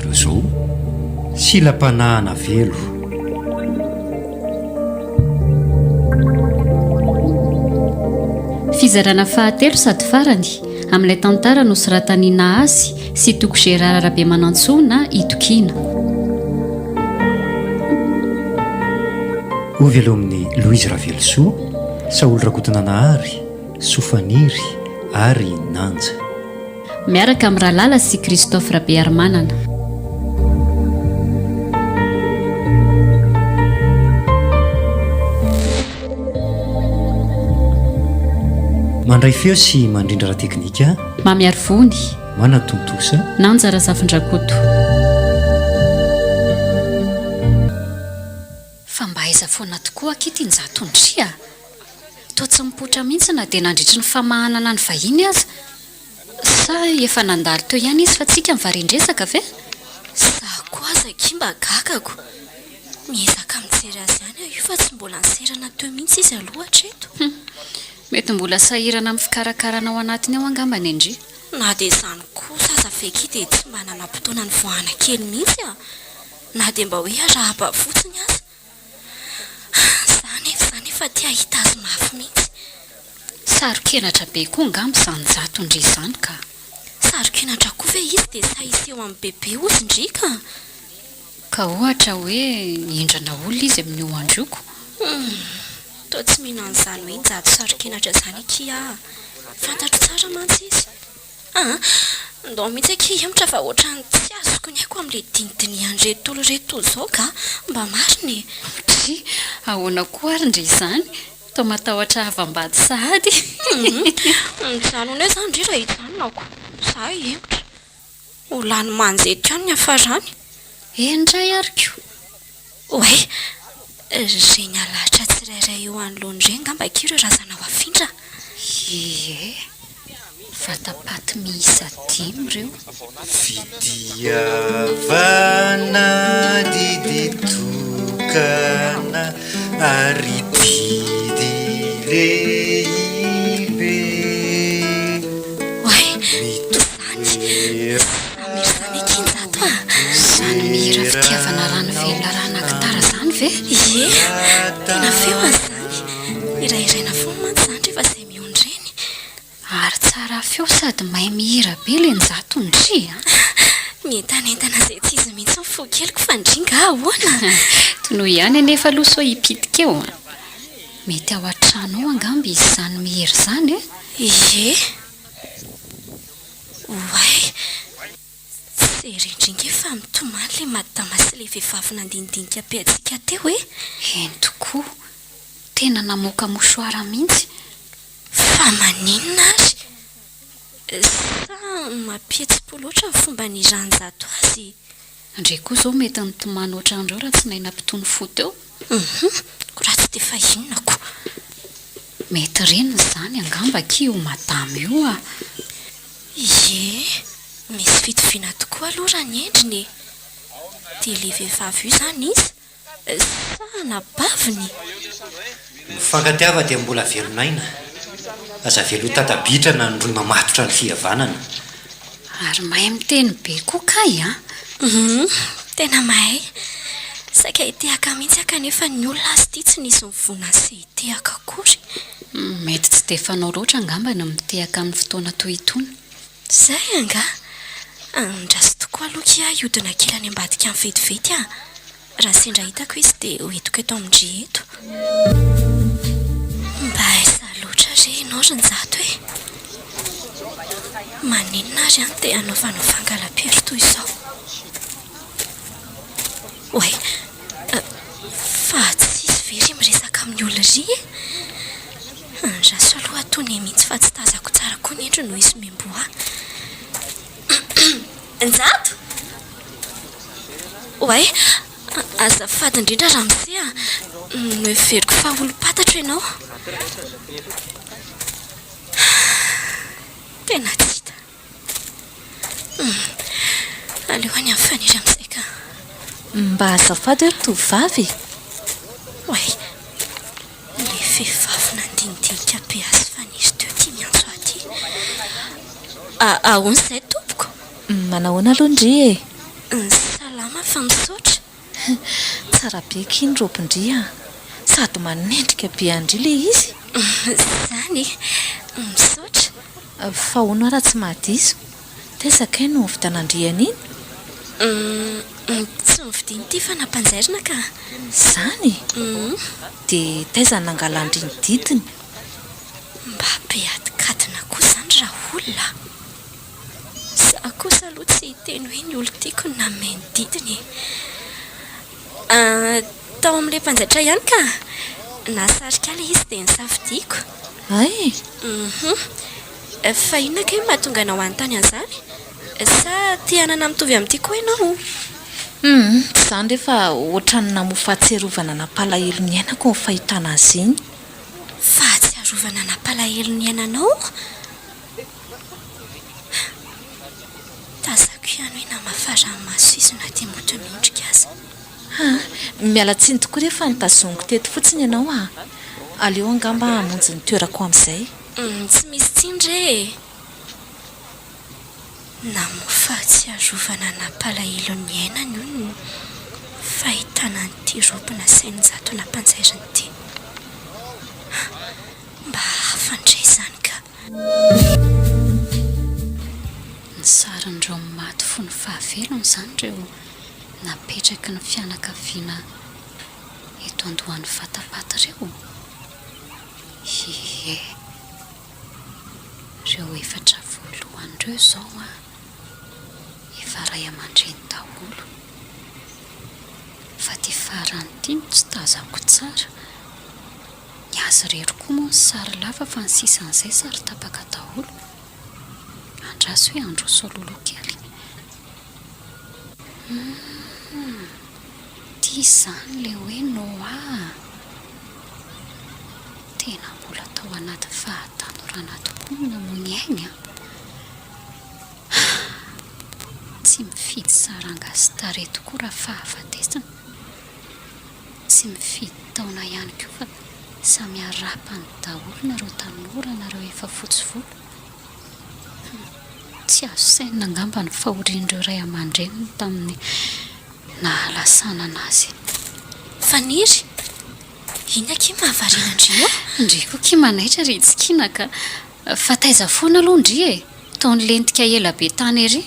aminareo izao. Silam-panahana velo. Fizarana fahatelo sady farany amin'ilay tantara nosoratan'i Nahasy sy Toky Gérard Rabemanantsoa na Itokiana. Hovelomin'i Louise Ravelosoa, Saholy Rakotonanahary, Sofaniry ary Nanja. Miaraka amin'i Ralala sy Christophe Rabearimanana. Mandray feo sy mandrindra ara-teknika. Mamiarivony. Manatontosa. Nanja Razafindrakoto. Fa mba aiza foana tokoa akia ty Njato ndry a! Toa tsy mipoitra mihitsy na dia nandritry ny famahanana ny vahiny aza. Sa efa nandalo teo ihany izy fa tsika mivarin-dresaka ve? Za koa aza akia mba gagako. Miezaka mijery azy ihany aho io fa tsy mbola niserana teo mihitsy izy aloha hatreto. Hum. Mety mbola sahirana amin'ny fikarakarana ao anatiny ao angamba ny an-dry. Na dia izany kosa aza ve akia dia tsy mba nanam-potoana nivoahana kely mihitsy a! Na dia mba hoe arahaba fotsiny aza. Za anefa izany efa te hahita azy mafy mihitsy. Saro-kenatra be koa angamba izany Njato ndry izany ka. Saro-kenatra koa ve izy dia sahy hiseho amin'i Bebe hozy ndry ka. Ka ohatra hoe hindrana olona izy amin'io andro io ko. Humm. Toa tsy mino an'izany hoe Njato saro-kenatra izany akia aho. Fantatro tsara mantsy izy. Aa! Ndao mihitsy akia hihemotra fa ohatran'ny tsy azoko ny aiko amin'ilay dinidinihan'ireto olona ireto toa izao ka! Mba marina e! Dry, ahoana koa ary ndry izany? Toa matahotra havam-bady sahady? Hum! Mijanona eo izany ndry raha hijanonako. Za hihemotra. Ho lany manjeto ihany ny hafarany. Eny indray ary ko! Oay! Ireny alahatra tsirairay eo anoloana ireny angamba akia ireo razana ho afindra a! Ie! Vata-paty miisa dimy ireo. Fitiavana didy tokana ary didy lehibe. Oay! Izany! Samir izany akia Njato a! Izany mihira fitiavana rano velona rano gitara izany ve? Ie! Tena feo an'izany! Hirahiraina foana mantsy izany rehefa izay mihaona ireny. Ary tsara feo sady mahay mihira be le Njato ndry a! Mientanentana izay tsy izy mihitsy ny fo keliko fa ndry nga ahoana? Tonoy ihany anefa aloha sao hipitika eo a! Mety ao an-trano ao angamba izy izany mihira izany e! Ie! Oay! Jereo ndry nge fa mitomany le madama sy le vehivavy nandinidinika be antsika teo e! Eny tokoa! Tena namoaka mouchoir mihitsy! Fa maninona ary? Sa mampihetsi-po loatra ny fomba niranjato azy? Ndry koa izao mety nitomany ohatran'ireo raha tsy nahay nampitony fo teo. Hum, ko raha tsy dia fa inona ko. Mety reniny izany angamba akia io madama io ah. Ie, misy fitoviana tokoa aloha raha ny endriny e. Dia ilay vehivavy io izany iza? Sa anabaviny? Mifankatiava dia mbola velon'aina. Aza avela ho tata-bitra na ny rohy mamatotra ny fihavanana. Ary mahay miteny be koa kay an! Hum, tena mahay. Saika hitehaka mihitsy aho kanefa ny olona aza ity tsy nisy nivona sy hitehaka akory. Mety tsy dia fanao loatra angamba ny mitehaka amin'ny fotoana toy itony. Izay angaha? Andraso tokoa aloha kia hiodina kely any ambadika any vetivety ah! Raha sendra hitako izy dia ho entiko eto amin-dry eto. Mba aiza loatra re ianao ry Njato e? Maninona ary an te hanaovanao fangalam-pery toy izao? Oay! Fa tsy izy ve ry miresaka amin'ny olona ry e? Andraso aloha atony mihitsy fa tsy tazako tsara koa ny endriny noho izy miamboho ahy. Njato! Oay! Azafady indrindra ramose a! Noheveriko fa olom-pantatro ianao. Tena tsy hita. Aleo any amin'ny Faniry amin'izay ka. Mba azafady hoe ry tovovavy e! Oay! Ilay vehivavy nandinidinika be azy Faniry teo ity miantso ahy ity. Ahoana izay tompoko? Manahoana aloha ndry e? fa misaotra. Tsara be akia ny raobin-dry a! Sady manendrika be an-dry ilay izy. Izany e! Misaotra. Fa hono aho raha tsy mahadiso, taiza kay no nividianan-dry an'iny? Humm, tsy novidiana ity fa nampanjairina ka. Izany? Dia taiza no nangalan-dry ny didiny? Mba be adikadina koa izany raolona a! Za kosa aloha tsy hiteny hoe ny olon-tiako no nanome ny didiny e! Tao amin'ilay mpanjaitra ihany ka! Nahasarika ahy ilay izy dia nisafidiako. Hay! Hum. Fa inona kay no mahatonga anao hanontany an'izany? Sa te hanana mitovy amin'ity koa ianao? Hum, tsy izany re fa ohatran'ny namoha fahatsiarovana nampalahelo niainako ny fahitana azy iny. Fahatsiarovana nampalahelo niainanao? Tazako ihany hoe namafa ranomaso izy na dia mody miondrika aza. Ha, miala tsiny tokoa re fa notazoniko teto fotsiny ianao a! Aleo angamba hamonjy ny toerako amin'izay. Tsy misy tsiny re e! Namoha fahatsiarovana nampalahelo ny ainany hono ny fahitana an'ity robe nasain'Njato nampanjairiny ity. Mba hafa indray izany ka! Ny sarin'ireo maty fony fahavelony izany ireo napetraky ny fianakaviana eto andohan'ny vatapaty ireo? Ie. Ireo efatra voalohany ireo izao an, efa ray aman-dreny daholo. Fa ity farany ity no tsy tazako tsara. Ny azy irery koa moa ny sary lava fa ny sisan'izay sary tapaka daholo. Andraso hoe handroso alohaloha kely. Humm, ity izany ilay hoe Noah a! Tena mbola tao anaty fahatanorana tokoa no namoy ny ainy an! Tsy mifidy saranga sy tarehy tokoa raha fahafatesana. Tsy mifidy taona ihany koa fa samy harapany daholo nareo tanora nareo efa fotsy volo. Hum, tsy azo sainina angamba ny fahorian'ireo ray aman-dreniny tamin'ny nahalasanana azy. Faniry, inona akia mahavariana an-dry eo? Ndry koa akia manaitra ry Tsikiana ka! Fa taiza foana aloha ndry e? Tao nilentika ela be tany ery.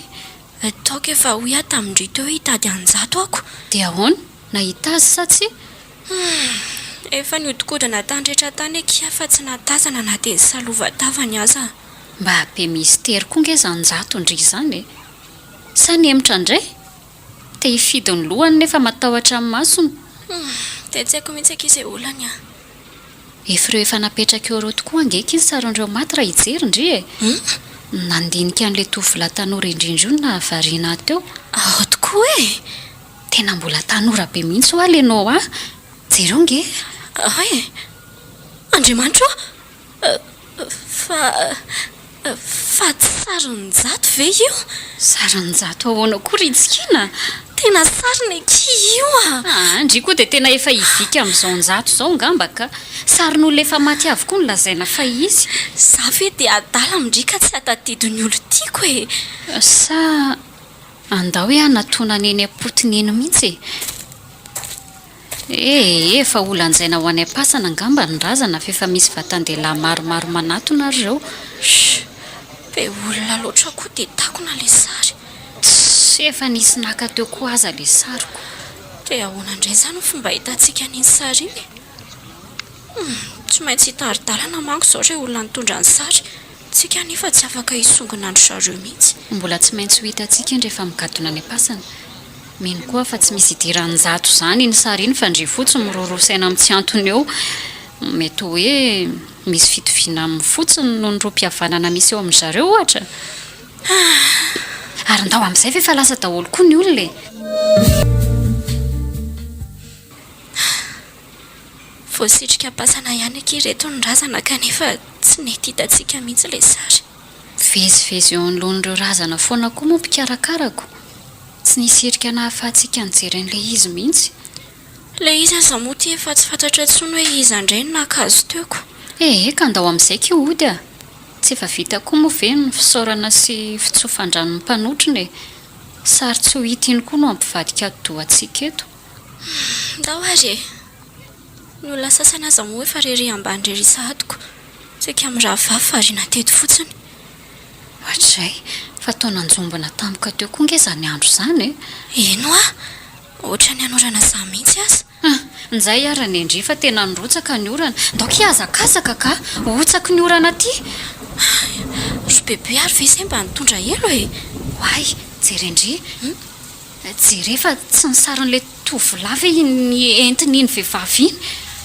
Ataoko efa hoy aho tamin-dry teo hoe hitady an'Njato ako. Dia ahoana? Nahita azy sa tsia? Humm! Efa nihodinkodina tany rehetra tany akia fa tsy nahatazana na dia ny salovan-tavany aza. Mba be mistery koa nge zany Njato ndry izany e! Sa nihemotra indray? Te hifidy ny lohany nefa matahotra ny masony. Humm! Dia tsy haiko mihitsy akia izay olany an! Efa ireo efa napetraka eo ireo tokoa ange akia ny sarin'ireo maty raha hijery ndry e! Humm! Nandinika an'ilay tovolahy tanora indrindra io no nahavariana ahy teo. Ao tokoa e! Tena mbola tanora be mihitsy hoa le Noah! Jereo nge! Hay e! Andriamanitra ô! Fa. Fa tsy sarin'Njato ve io? Sarin'Njato ahoana koa ry Tsikiana? Tena sariny akia io a! Aa, ndry koa dia tena efa hivika amin'izao Njato izao angamba ka! Sarin'olona efa maty avokoa no lazaina fa izy. Za ve dia adala amin-dry ka tsy hahatadidy ny olon-tiako e! Sa andao hoe hanatonana eny am-potony eny mihitsy e! Ee, efa ho lanjaina ho any am-pasana angamba ny razana f'efa misy vatan-dehilahy maromaro manatona ary ireo. Shh! Be olona loatra koa dia takona ilay sary. Tssy, efa nisy naka teo koa aza ilay sariko. Dia ahoana indray izany ny fomba ahitantsika an'iny sary iny? Hum, tsy maintsy hitari-dalana manko izao ireo olona nitondra ny sary. Tsika anefa tsy afaka hisongona an-dry zareo mihitsy. Mbola tsy maintsy ho hitantsika iny rehefa migadona any am-pasana. Mino koa aho fa tsy misy idiran'i Njato izany iny sary iny fa ndry fotsiny miroroa saina amin'ny tsy antony eo. Mety hoe misy fitoviana aminy fotsiny noho ny rohim-pihavanana misy eo amin-dry zareo ohatra. Ary ndao amin'izay fa efa lasa daholo koa ny olona e! Voasitrika am-pasana ihany akia ireto ny razana kanefa tsy nety hitantsika mihitsy ilay sary. Mivezivezy eo anoloan'ireo razana foana koa moa mpikarakarako. Tsy nisy hirika nahafahantsika nijery an'ilay izy mihitsy. Ilay izy aza moa ity efa tsy fantatra intsony hoe iza indray no naka azy teo ko. Ee ka ndao amin'izay ki hody a! Tsy efa vita koa moa ve ny fisaorana sy fitsofan-drano ny mpanotrona e! Sary tsy ho hita iny koa no hampivadika atidoha antsika eto. Ndao ary e! Ny olona sasany aza moa efa rery ambany rery sahady ko! Saika mirahavavy variana teto fotsiny. Ohatr'izay, fa toa nanjombona tampoka teo koa nge izany andro izany e! Eny hoa! Ohatran'ny hanorana za mihitsy aza. Hum! Njay ary nendry fa tena nirotsaka ny orana. Ndao ki hazakazaka ka! Hotsaky ny orana aty! Ry bebe ary ve izay mba nitondra elo e! Oay! Jere ndry! Jere fa tsy ny sarin'ilay tovolahy ve iny entin'iny vehivavy iny?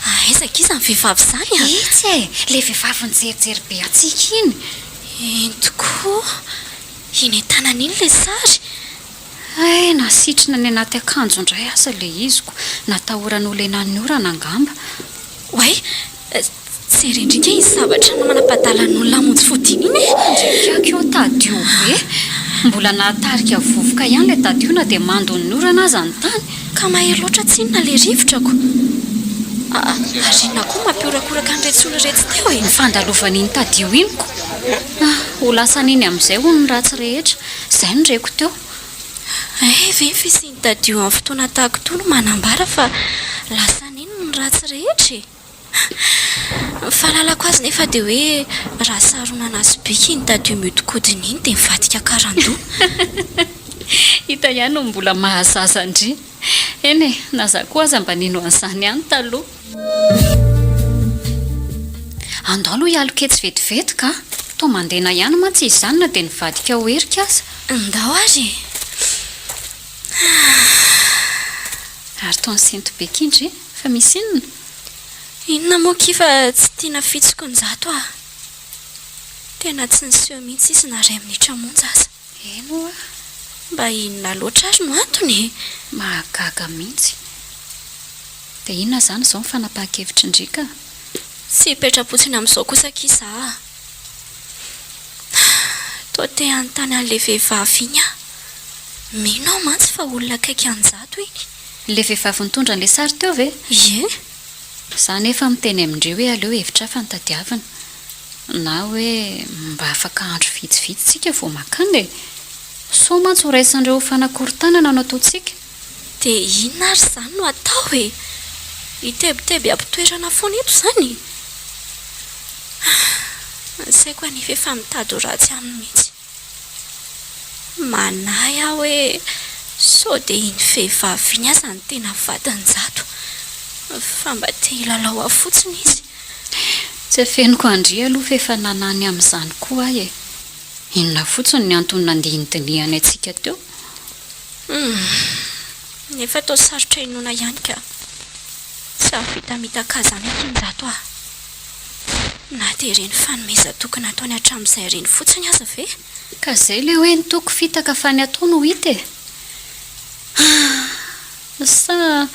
Aiza akia izany vehivavy izany a! Etsy e! Ilay vehivavy nijerijery be antsika iny! Eny tokoa! Iny an-tanany iny ilay sary! Hay, nasitrina any anaty akanjo indray aza ilay izy ko! Natahorana ho lenan'ny orana angamba. Oay! Jereo indray ange iny zavatra manam-padalan'ny olona hamonjy fodiana iny e! Ndry io tadio be! Mbola nahatarika vovoka ihany ilay tadio na dia mandon'ny orana aza ny tany. Ka mahery loatra tsinona ilay rivotra ko! Ary inona koa no mampihorakoraka an'iretsy olona iretsy teo e? Ny fandalovan'iny tadio iny ko! Ho lasan'iny amin'izay hono ny ratsy rehetra. Izay no reko teo. Hay ve ny fisian'ny tadio amin'ny fotoana tahaka itony no manambara fa lasan'iny ny ratsy rehetra e? Ny fahalalako azy nefa dia hoe raha saronana sobika iny tadio mihodinkodina iny dia mivadika karandoha. Hita ihany ny mbola mahazaza an-dry. Eny e, na za koa aza mba nino an'izany ihany taloha. Andao aloha hialoka etsy vetivety ka! Toa mandena ihany mantsy izy izany na dia nivadika ho herika aza. Ndao ary e! Ary toa nisento be ki ndry, fa misy inona? Inona moa ki fa tsy tiana fitsiko njato ah! Tena tsy niseho mihitsy izy na iray minitra monja aza. Eny ho'a. Mba inona loatra ary no antony e? Mahagaga mihitsy. Dia inona izany izao ny fanapahan-kevitry ndry ka? Tsy hipetra-potsiny amin'izao kosa akia za a! Toa te hanontany an'ilay vehivavy iny aho. Mino aho mantsy fa olona akaiky an'i Njato iny. Ilay vehivavy nitondra an'ilay sary teo ve? Ie. Za nefa miteny amin-dry hoe aleo hevitra hafa no tadiavina. Na hoe mba afaka andro vitsivitsy tsika vao makany e! Sao mantsy ho raisin'ireo ho fanakorontanana no ataontsika. Dia inona ary izany no atao e? Hitebiteby am-pitoerana foana eto izany? Ny saiko anefa efa mitady ho ratsy aminy mihitsy. Manahy aho hoe sao dia iny vehivavy iny aza no tena vadin'i Njato fa mba te hilalao ahy fotsiny izy. Tsy afeniko an-dry aloha fa efa nanany amin'izany koa aho e! Inona fotsiny ny antony nandinidinihany antsika teo? Humm. Nefa toa sarotra inoana ihany ka. Tsy hahavita mitaka izany akia Njato ah. Na dia ireny fanomezan-toky nataony hatramin'izay ireny fotsiny aza ve? Ka izay ilay hoe ny toky fitaka fa ny atao no hita e! Ah! Sa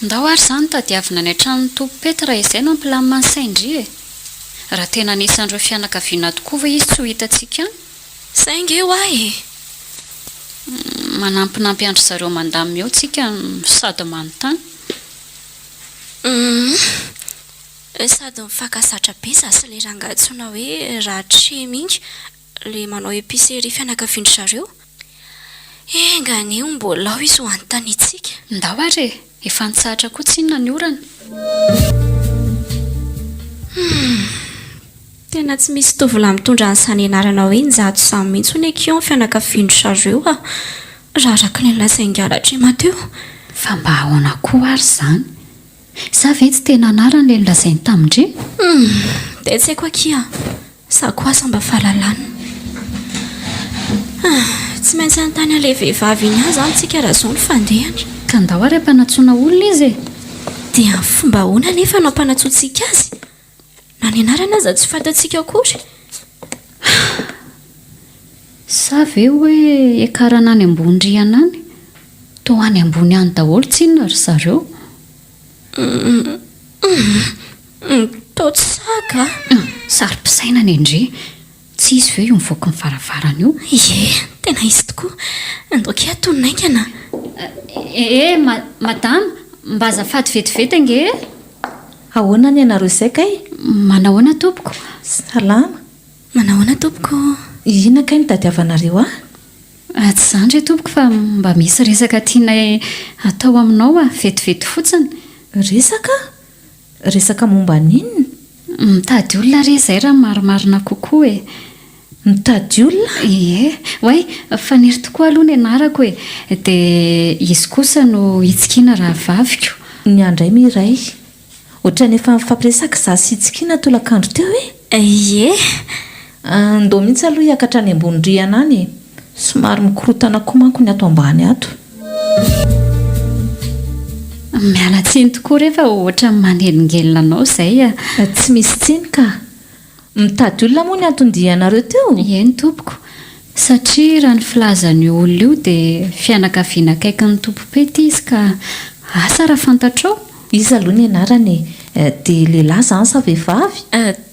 ndao ary izany tadiavina any an-tranon'ny tompom-pety raha izay no hampilamina ny sain-dry e! Raha tena anisan'ireo fianakaviana tokoa ve izy tsy ho hitantsika any? Izay ange hoa e! Manampinampy an-dry zareo mandamina eo tsika no sady manontany. Humm. Sady mifankazatra be za sy le rangahy antsoina hoe Ratrema iny, le manao épicerie fianakavian-dry zareo. Enga anie ho mbola ao izy ho anontaniantsika. Ndao ary e! Efa nitsahatra koa tsinona ny orana. Humm. Tena tsy misy tovolahy mitondra an'izany anarana hoe Njato izany mihitsy hono akia ao amin'ny fianakavian-dry zareo a! Raha araka ny lazain'i Ratrema teo. Fa mba ahoana koa ary izany? Sa ve tsy tena anarany ilay nolazainy tamin-dry? Humm! Dia tsy haiko akia a! Za koa aza mba fahalalana. Ah! Tsy maintsy hanontany an'ilay vehivavy iny ihany izany tsika raha izao no fandehany. Ka ndao ary hampanantsoina olona izy e! Dia amin'ny fomba ahoana anefa no hampanantsointsika azy? Na ny anarany aza tsy fantatsika akory. Sa ve hoe hiakarana any ambony rihana any? Toa any ambony any daholo tsinona ry zareo. Toa tsy sahy ka. Saro-pisainana e ndry. Tsy izy ve io mivoaka ny varavarana io? Ie, tena izy tokoa. Andao akia hatonina haingana. Eh, madama, mba azafady vetivety ange e! Ahoana ny anareo izay kay? Manahoana tompoko? Salama. Manahoana tompoko? Inona kay no tadiavanareo ahy? Tsy izany re tompoko fa mba misy resaka tianay hatao aminao a, vetivety fotsiny. Resaka? Resaka momba ny inona? Mitady olona re izay raha ny marimarina kokoa e. Mitady olona? Ie. Oay, Faniry tokoa aloha ny anarako e. Dia izy kosa no Itsikiana rahavaviko. Ny ahy indray Mireille. Ohatran'ny efa nifampiresaka izaho sy Itsikiana tolakandro teo e. Ie. Andao mihitsy aloha hiakatra any ambony rihana any e. Somary mikorontana koa manko ny ato ambany ato. Miala tsiny tokoa re fa ohatran'ny manelingelina anao izay a. Tsy misy tsiny ka. Mitady olona moa ny anton-dianareo teo? Eny tompoko. Satria raha ny filazan'io olona io dia fianakaviana akaikin'ny tompom-pety izy ka asa raha fantatrao? Iza aloha ny anarany e? Dia lehilahy izany sa vehivavy?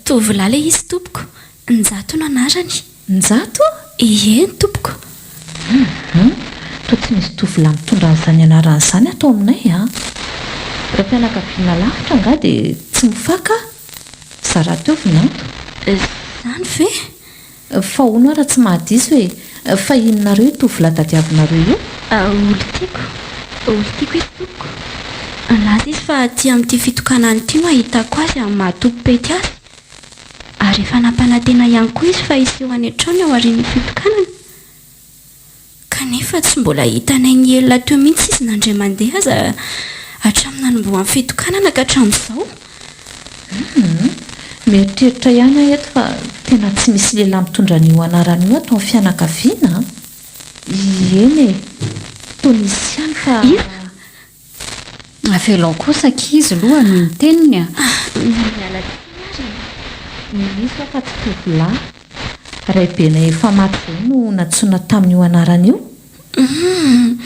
Tovolahy ilay izy tompoko. Njato no anarany. Njato? Eny tompoko. Hum, toa tsy misy tovolahy mitondra an'izany anarana izany ato aminay an! Raha fianakaviana lavitra angaha dia tsy mifaka? Za rahateo vinanto. Izany ve? Fa hono aho raha tsy mahadiso e! Fa inonareo io tovolahy tadiavinareo io? Olon-tiako. Olon-tiako izy tompoko. Nilaza izy fa aty amin'ity fitokanana ity no ahitako azy amin'ny maha tompom-pety azy. Ary efa nampanantena ihany koa izy fa hiseho any an-tranony aorian'ny fitokanana. Kanefa tsy mbola hitanay nihelina teo mihitsy izy na indray mandeha aza hatramin'ny nanombohan'ny fitokanana ka hatramin'izao. Humm. Mieritreritra ihany aho eto fa tena tsy misy lehilahy mitondra an'io anarana io ato amin'ny fianakaviana an! Eny e! Toa nisy ihany fa. Iza? Avelao kosa ankizy loha noho ny teniny a! Miala tsiny ary e! Misy aho fa tsy tovolahy. Raibenay efa maty izay no nantsoina tamin'io anarana io. Humm!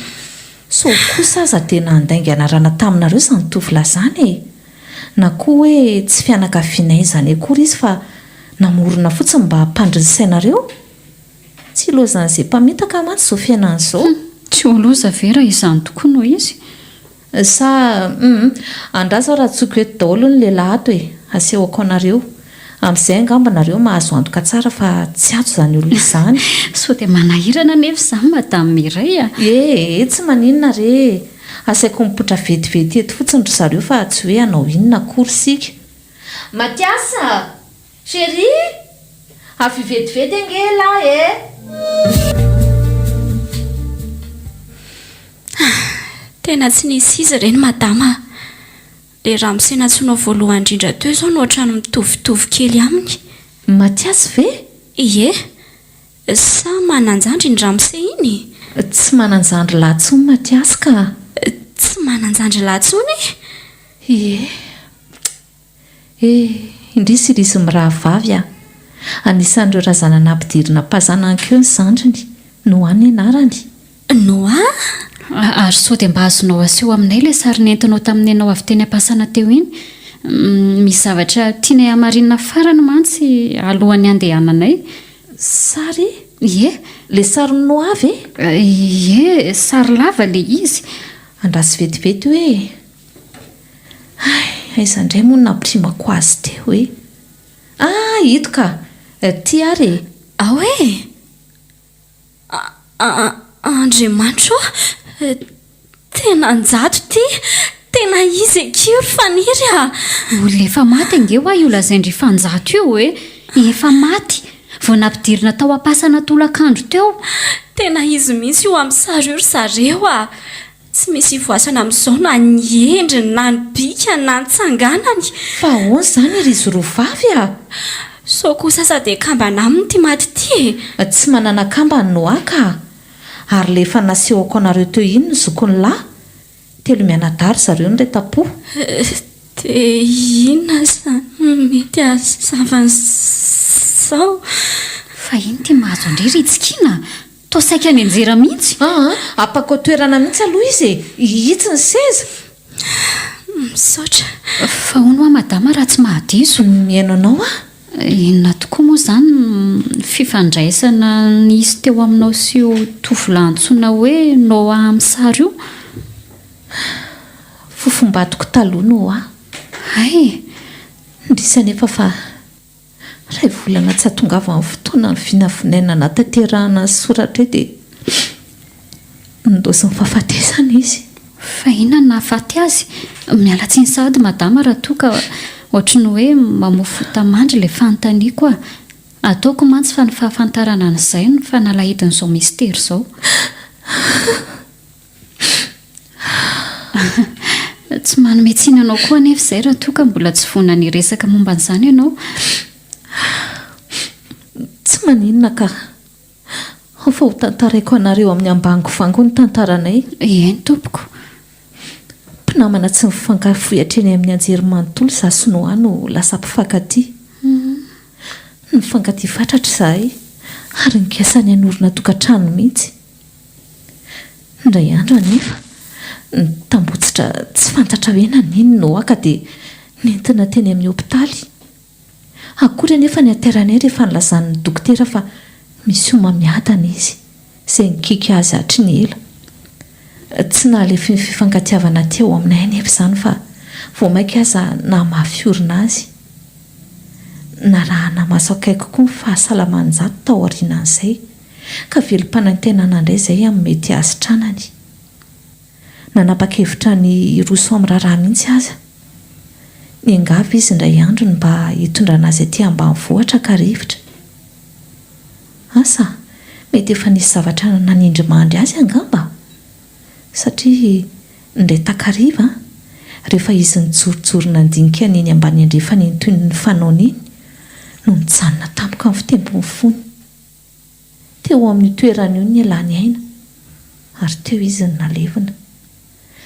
Sao kosa aza dia nandainga anarana taminareo izany tovolahy izany e! Na koa hoe tsy fianakavianay izany akory izy fa namorona fotsiny mba hampandry ny sainareo? Tsy ilaozan'izay mpamitaka mantsy izao fiainana izao. Hum! Tsy ho loza ve raha izany tokoa no izy? Sa hum! Andraso aho raha antsoiko eto daholo ny lehilahy ato e! Asehoko anareo. Amin'izay angamba nareo mahazo antoka tsara fa tsy ato izany olona izany. Sao dia manahirana anefa izany Madame Mireille a! Ee, tsy maninona re e! Asaiko mipoitra vetivety eto fotsiny ry zareo fa tsy hoe hanao inona akory isika. Mathias a! Chérie! Avy vetivety ange elah e! Tena tsy nisy izy ireny madama a! Ilay ramose nantsoinao voalohany indrindra teo izao no ohatran'ny mitovitovy kely aminy. Mathias ve? Ie. Sa manan-jandry iny ramose iny? Tsy manan-jandry lahy intsony Mathias ka! Tsy manan-jandry lahy intsony? Ie. Eh! Indrisy ry izy mirahavavy a! Anisan'ireo razana nampidirina am-pazana ankeo ny zandriny, Noa ny anarany. Noa? Ary sao dia mba azonao aseho aminay ilay sary nentinao tamin'ny ianao avy teny am-pasana teo iny? Misy zavatra tianay hamarinina farany mantsy alohan'ny handehananay. Sary? Ie. Ilay sarin'i Noa ve? Ie, sary lava ilay izy. Andraso vetivety hoe e! Hay, aiza indray moa no nampirimako azy teo e? Ah, ito ka! Ity ary e! Ao e! Andriamanitra ô! Tena Njato ity! Tena izy akia ry Faniry a! Olona efa maty ange hoa io lazain-dry Fanjato io e! Efa maty! Vao nampidirina tao am-pasana tolakandro teo! Tena izy mihitsy io amin'ny sary io ry zareo a! Tsy misy ivoasana amin'izao na ny endriny na ny bikany na ny tsanganany. Fa ahoana izany ry izy roa vavy a? Sao kosa aza dia kambana aminy ity maty ity e? Tsy manana kambany Noah ka! Ary ilay efa nasehoko anareo teo iny ny zokiny lahy. Telo mianadahy ry zareo no reta-po. Dia inona izany no mety hahazava an'izao? Fa ino ity mahazo an-dry ry Tsikiana? Toa saika nianjera mihitsy. Aa, apakao toerana mihitsy aloha izy e! Hihitsy ny seza. Misaotra. Fa hono hoa madama raha tsy mahadiso. Mihaino anao aho. Inona tokoa moa izany ny fifandraisana nisy teo aminao sy io tovolahy antsoina hoe Noah amin'ny sary io? Fofombadiko taloha Noah. Hay! Indrisy anefa fa Iray volana tsy hahatongavan'ny fotoana ny vinavinaina hanatanterahana ny soratra io dia. Nindaosin'ny fahafatesana izy. Fa inona no nahafaty azy? Miala tsiny sahady madama raha toa ka ohatry ny hoe mamoa fota-mandry ilay fanontaniako a! Ataoko mantsy fa ny fahafantarana an'izay no fanalahidin'izao mistery izao. Tsy manome tsiny anao koa anefa izay raha toa ka mbola tsy vonona ny hiresaka momba an'izany ianao. Tsy maninona ka. Ao fa ho tantaraiko anareo amin'ny ambangovangony ny tantaranay. Eny tompoko. Mpinamana tsy mifankafohy hatreny amin'ny anjerimanontolo izaho sy Noah no lasa mpifankatia. Nifankatia fatratra izahay ary nikasa ny hanorina tokantrano mihitsy. Indray andro anefa, nitambotsitra tsy fantatra hoe naninona Noah ka dia nentina teny amin'ny hopitaly. Akory anefa ny hataranay rehefa nilazan'ny dokotera fa misy homamiadana izy, izay nikiky azy hatry ny ela. Tsy nahalefy ny fifankatiavana teo aminay anefa izany fa vao mainka aza nahamafy orina azy. Narahana maso akaiky koa ny fahasalaman'i Njato tao aorianan'izay, ka velom-panantenana indray izay amin'ny mety hahasitranany. Nanapa-kevitra ny hiroso amin'ny raharaha mihitsy aza. Niangavy izy indray andro ny mba hitondrana azy aty ambanivohitra haka rivotra. Asa, mety efa nisy zavatra nanindrimandry azy angamba? Satria indray takariva, rehefa izy nijorojoro nandinika ny eny ambany andrefana iny toy ny fanaony iny, no nijanona tampoka ny fitembon'ny fony. Teo amin'io toerana io nialany aina, ary teo izy no nalevina.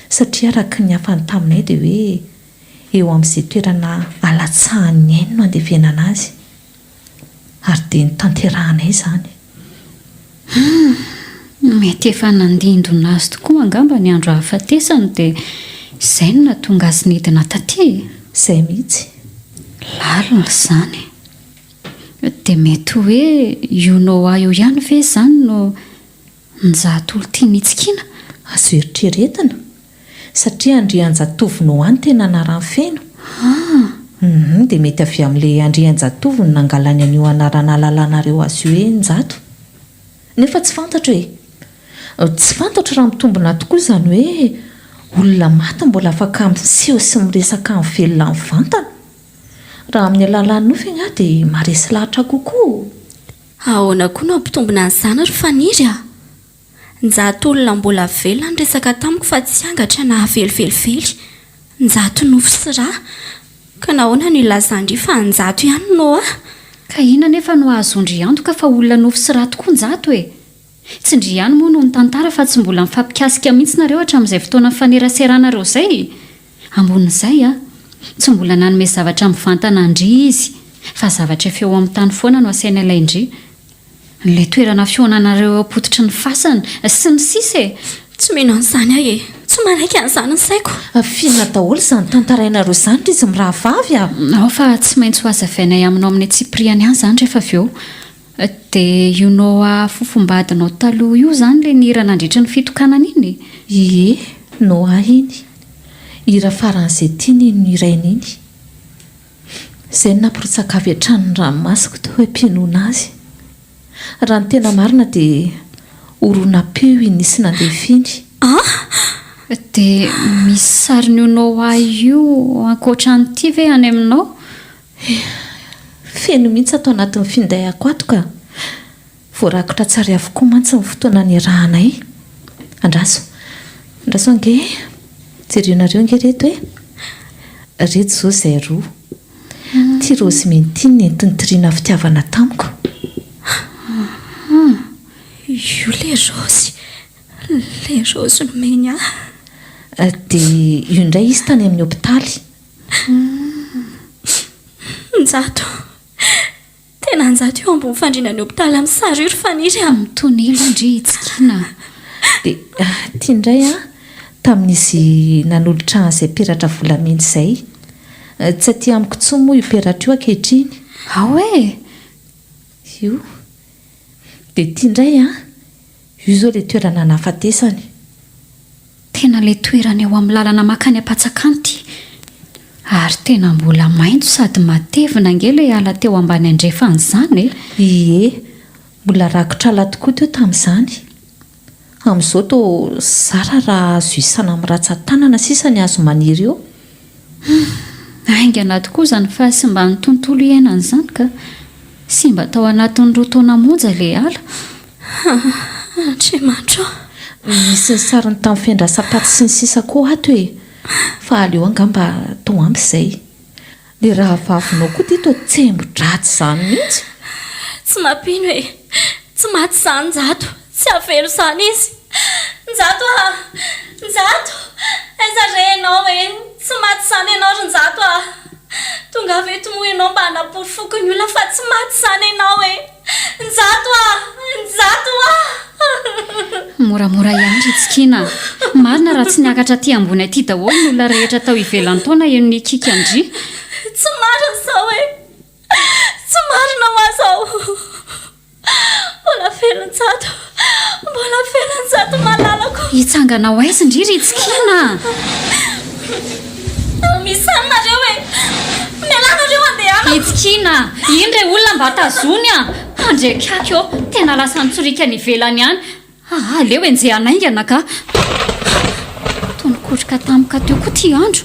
Satria araka ny hafany taminay dia hoe eo amin'izay toerana alatsahan'ny ainy no andevenana azy. Ary dia notanterahanay izany. Humm! Mety efa nandindona azy tokoa angamba ny andro hahafatesany dia izay no nahatonga azy nidina taty e! Izay mihitsy. Lalina izany. Dia mety hoe io Noah io ihany ve izany no Njatolo tiany hitsikiana? Azo eritreretina, satria Andrianjatovo Noah no tena anarany feno. Ah! Hum, dia mety avy amin'ilay Andrianjatovo no nangalany an'io anarana ahalalanareo azy io hoe Njato. Nefa tsy fantatro e! Tsy fantatro raha mitombina tokoa izany hoe olona maty mbola afaka miseho sy miresaka amin'ny velona mivantana. Raha amin'ny alalan'ny nofy angaha dia maharesy lahatra kokoa. Ahoana koa no hampitombina an'izany ry Faniry a? Njato olona mbola velona niresaka tamiko fa tsy angatra na havelo velively. Njato nofo sy ra. Ka nahoana no ilazan-dry fa Njato ihany no Noah? Ka inona anefa no ahazoan-dry antoka fa olona nofo sy ra tokoa Njato e? Tsy ndry ihany moa no nitantara fa tsy mbola nifampikasika mihitsy nareo hatramin'izay fotoana nifaneraseranareo izay e! Ambonin'izay a! Tsy mbola nanome zavatra mivantana an-dry izy, fa zavatra efa eo amin'ny tany foana no asainy alain-dry. Ilay toerana fihaonanareo eo am-pototry ny fasana, sy ny sisa e! Tsy mino an'izany aho e! Tsy manaiky an'izany ny saiko! F'inona daholo izany tantarainareo izany ry izy mirahavavy a! Ao fa tsy maintsy ho hazavainay aminao amin'ny antsipiriany ihany izany rehefa avy eo. Dia io Noah fofombadinao taloha io izany ilay nihira nandritra ny fitokanana iny e? Ie, Noah iny. Hira faran'izay tiany iny nihirainy iny. Izay no nampirotsaka avy hatrany ny ranomasoko teo am-pihainoana azy. Raha ny tena marina dia horonam-peo iny nisy nandefa iny. An! Dia misy sarin'io Noah io ankoatra an'ity ve any aminao? Eh, feno mihitsy ato anatin'ny finday-ako ato ka! Voarakotra tsary avokoa mantsy ny fotoana niarahanay. Andraso, andraso ange e! Jereonareo ange ireto e! Ireto izao izay roa. Ity Rosemine ity no nentin'i Trina fitiavana tamiko. Io ilay raozy, ilay raozy nomeny ahy. Dia io indray izy tany amin'ny hopitaly. Njato. Tena Njato eo ambony fandriana ny hopitaly amin'ny sary io ry Faniry a! Mitony ela ndry Tsikiana a! Dia ity indray an, tamin'izy nanolotra an'izay peratra volamena izay. Tsy aty amiko intsony moa io peratra io ankehitriny. Ao e! Io. Dia ity indray an, io izao ilay toerana nahafatesany. Tena ilay toerana eo amin'ny lalana mankany Ampatsakana ity. Ary tena mbola maitso sady matevina ange ilay ala teo ambany andrefan'izany e! Ie, mbola rakotra ala tokoa teo tamin'izany. Amin'izao toa zara raha azo isana amin'ny ratsan-tanana sisa ny hazo maniry eo. Humm! Haingana tokoa izany fahasimban'ny tontolo iainana izany ka! Simba tao anatin'ny roa taona monja ilay ala. Andriamanitra ô! Misy ny sariny tamin'ny fiandrasam-paty sy ny sisa koa ato e! Fa aleo angamba atao ampy izay. Ilay rahavavinao koa ity toa tsembo-dratsy izany mihitsy. Tsy mampino e! Tsy maty izany Njato! Tsy havelo izany izy! Njato a! Njato! Aiza re ianao e! Tsy maty izany ianao ry Njato a! Tongava eto moa ianao mba hanaporofoko ny olona fa tsy maty izany ianao e! Njato a! Njato a! Moramora ihany ry Tsikiana a! Marina raha tsy niakatra aty ambony aty daholo ny olona rehetra tao ivelan'ny taona eo nikiky an-dry. Tsy marina izao e! Tsy marina hoa izao! Mbola velona Njato! Mbola velona Njato malalako! Hitsangana ho aiza ndry ry Tsikiana a! Misy any nareo e! Mialà nareo andehanako! I Tsikiana a! Iny re olona mba tazony a! Andriakaky ô! Tena lasa nitsoriaka any ivelany any! Aa aleo enjehana haingana ka! Toa nikotroka tampoka teo koa ity andro!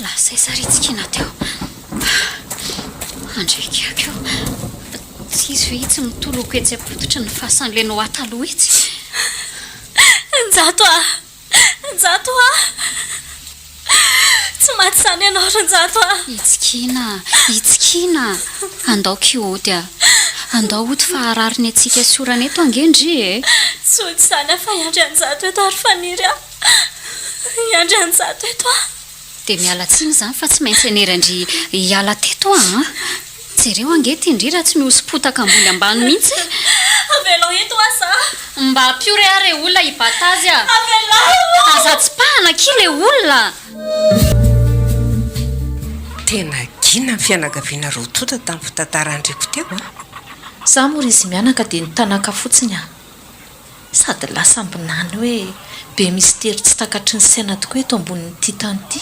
Lasa aiza ry Tsikiana teo? Andriakaiky ô! Tsy izy ve itsy mitoloko etsy am-pototry ny fasan'ilay Noa taloha itsy? Njato a! Njato a! Tsy maty izany ianao ry Njato a! Itsikiana, itsikiana! Andao kihody a! Andao hody fa harary ny antsika sy orana eto ange ndry e! Tsy hody izany aho fa hiandry an'i Njato eto ary Faniry a! Hiandry an'i Njato eto aho! Dia miala tsiny izany fa tsy maintsy hanery an-dry hiala teto aho an! Jereo ange ity ndry raha tsy mihoso-potaka ambony ambany mihitsy e! Avelao eto aho za! Mba ampio re aho re olona hibata azy a! Avelao aho! Aza tsipahana akia le olona! Tena gina ny fianakaviana roa tonta tamin'ny fitantaran-dRiko teo an! Za moa ry izy mianaka dia nitanaka fotsiny an! Sady lasa ambinany hoe be mistery tsy takatry ny saina tokoa eto ambonin'ity tany ity.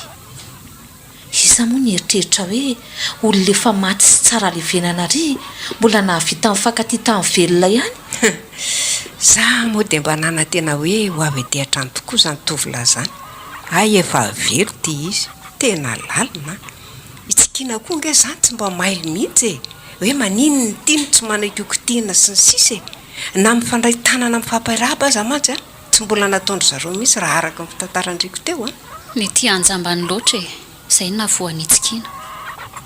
Iza moa nieritreritra hoe olona efa maty sy tsara levenana ary mbola nahavita nifankatia tamin'ny velona ihany? Za moa dia mba nanantena hoe ho avy aty an-trano tokoa izany tovolahy izany. Hay efa velo ity izy. Tena lalina an! I Tsikiana koa ange izany tsy mba mailo mihitsy e! Hoe maninona ity no tsy manaiky ho kitihina sy ny sisa e! Na mifandray tanana mifampirahaba aza mantsy an, tsy mbola nataon-dry zareo mihitsy raha araka ny fitantaran-dRiko teo an. Mety hanjambany loatra e! Izay no nahavoa an'Itsikiana.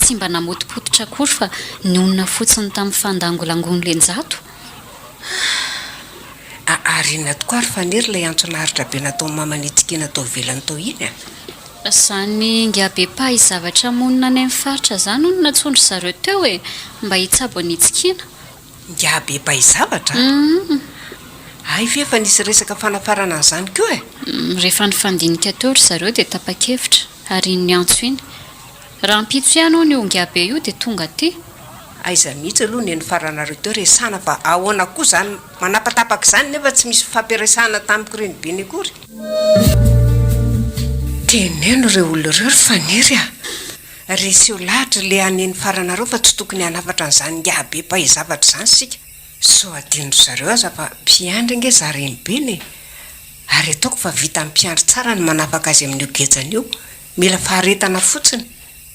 Tsy mba namotopototra akory fa nionona fotsiny tamin'ny fandangolangoan'ilay Njato. Ah, ary inona tokoa ary Faniry ilay antso naharitra be nataon'i maman'Itsikiana tao ivelany tao iny an? Izany ingahy be mpahay zavatra monina any amin'ny faritra izany hono nantsoin-dry zareo teo e! Mba hitsabo an'Itsikiana. Ingahy be mpahay zavatra a! Hay ve efa nisy resaka fanafarana an'izany koa e? Rehefa nifandinika teo ry zareo dia tapa-kevitra ary iny niantso iny. Rahampitso ihany hono io ingahy be io dia tonga aty. Aiza mihitsy aloha ny nifaranareo teo resahana fa ahoana koa izany manapatapaka izany nefa tsy misy fifampiresahana tamiko renibeny akory. Teneno ireo olona ireo ry Faniry a! Reseo lahatra le haneno faranareo fa tsy tokony hanafatra an'izany ingahy be mpahay zavatra izany isika. Sao adinondry zareo aza fa mpiandry ange za renibeny e! Ary ataoko fa vitan'ny mpiandry tsara ny manafaka azy amin'io gejany io. Mila faharetana fotsiny.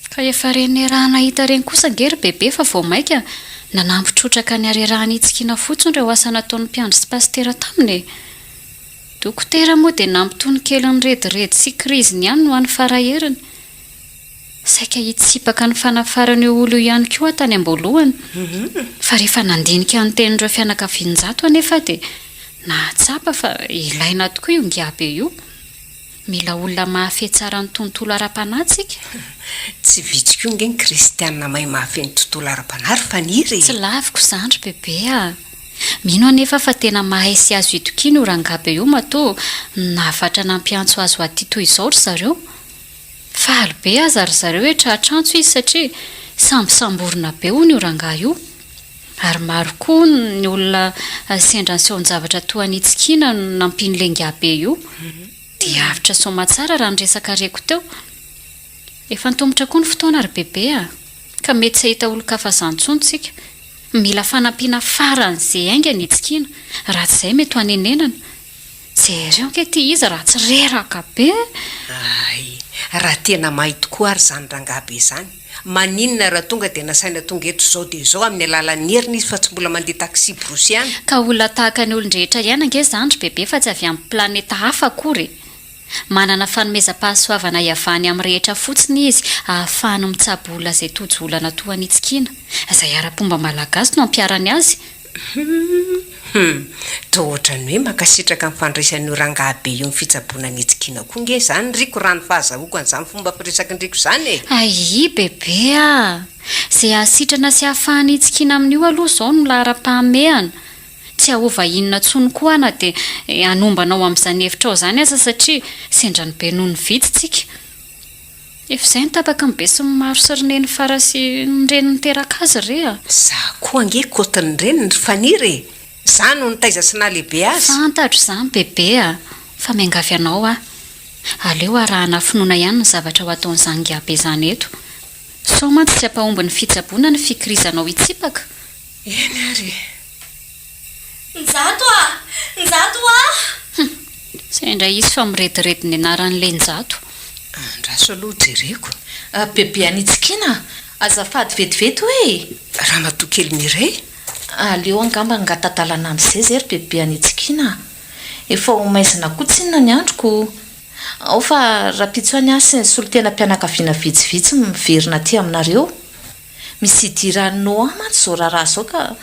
Ka efa reny raha nahita reny kosa ange ry bebe fa vao maika nanampy trotraka ny harerahany hitsikiana fotsiny ireo asa nataon'ny mpiandry sy pasitera taminy e! Dokotera moa dia nampitony kely ny rediredy sy kriziny ihany no hany faraheriny. Saika hitsipaka ny fanafarana io olona io ihany koa aho tany am-boalohany. Fa rehefa nandinika ny tenin'ireo fianakavian-jato anefa aho dia nahatsapa fa ilaina tokoa io ngiabe io. Mila olona mahafehy tsara ny tontolo ara-panahy tsika. Tsy vitsy koa ange ny kristiana mahay mahafehy ny tontolo ara-panahy ry Faniry e! Tsy laviko izany ry Bebe a! Mino anefa aho fa tena mahay sy azo itokiana io rangabe io matoa nahavatra nampiantso azy ho aty toy izao ry zareo. Faly be aza ry zareo hoe tratr'antso izy satria Sambosamborina be hono io rangahy io. Ary maro koa ny olona sendra nisehoan-javatra toa an'i Tsikiana no nampian'ilay ingahibe io. Dia avotra soamatsara raha ny resaka reko teo. Efa antomotra koa ny fotoana ry bebe a! Ka mety tsy hahita olon-kafa izany intsony tsika. Mila fanampiana faran'izay haingana i Tsikiana, raha tsy izay mety ho hanenenana. Jereo ange ity izy raha tsy reraka be e! Hay, raha tena mahay tokoa ary izany rangahy be izany, maninona raha tonga dia nasaina tonga eto izao dia izao amin'ny alalan'ny heriny izy fa tsy mbola mandeha taxi brousse ihany? Ka olona tahaka ny olon-drehetra ihany ange izany ry bebe fa tsy avy amin'ny planeta hafa akory e! Manana fanomezam-pahasoavana iavahany amin'ny rehetra fotsiny izy ahafahany mitsabo olona izay tojo olana toa an'i Tsikiana. Izay ara-pomba malagasy no ampiharany azy. Hum! Toa ohatran'ny hoe mankasitraka ny fandraisan'io rangahy be io ny fitsaboana an'i Tsikiana koa nge izany Riko raha ny fahazahoako an'izany fomba firesaky ny Riko izany e! Aii bebe a! Izay hahasitrana sy hahafahana hitsikiana amin'io aloha izao no laharam-pahamehana. Tsy hahova inona intsony koa aho na dia hanomba anao amin'izany hevitrao izany aza satria sendra ny be noho ny vitsy tsika. Efa izay ny tapaky ny besinimaro sy ry neny fara sy ny reny niteraka azy re a! Za koa ange kôtin'ny reniny ry Faniry e! Za no nitaiza sy nahalehibe azy. Fantatro izany bebe a! Fa miangavy anao aho. Aleo arahana finoana ihany ny zavatra ho ataon'izany ngiabe izany eto. Sao mantsy tsy hampahomby ny fitsaboana ny fikirizanao hitsipaka? Eny ary e! Njato a! Njato a! Hum! Izay indray izy fa mirediredy ny anaran'ilay Njato. Andraso aloha jereko. Bebe an'Itsikiana a! Azafady vetivety hoe e! Ramatoa kely Mireille? Aleo angamba hangata-dalana amin'izay izay ry Bebe an'Itsikiana a! Efa ho maizina koa tsinona ny androko. Ao fa rahampitso any aho sy ny solontenam-pianakaviana vitsivitsy miverina aty aminareo. Misy idiran'i Noah mantsy izao raharaha izao ka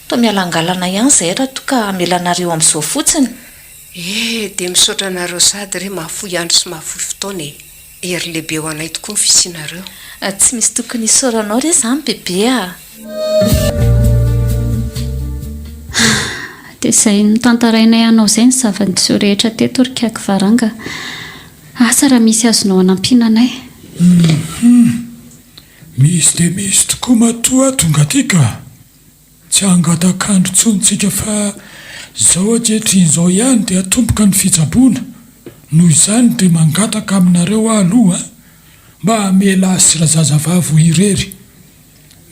toa mialangalana ihany izahay raha toa ka hamela anareo amin'izao fotsiny. Eh, dia misaotra anareo sady re mahafoy andro sy mahafoy fotoana e! Hery lehibe ho anay tokoa ny fisianareo. Tsy misy tokony hisaoranao re izany bebe a! Dia izay notantarainay anao izay ny zava-niseho rehetra teto ry Kaky Varanga. Asa raha misy azonao anampiana anay. Hum. Misy dia misy tokoa matoa aho tonga aty ka! Tsy hangatak'andro intsony tsika fa izao ankehitriny izao ihany dia atomboka ny fitsaboana, noho izany dia mangataka aminareo aho aloha mba hamela ahy sy razazavavy ho irery.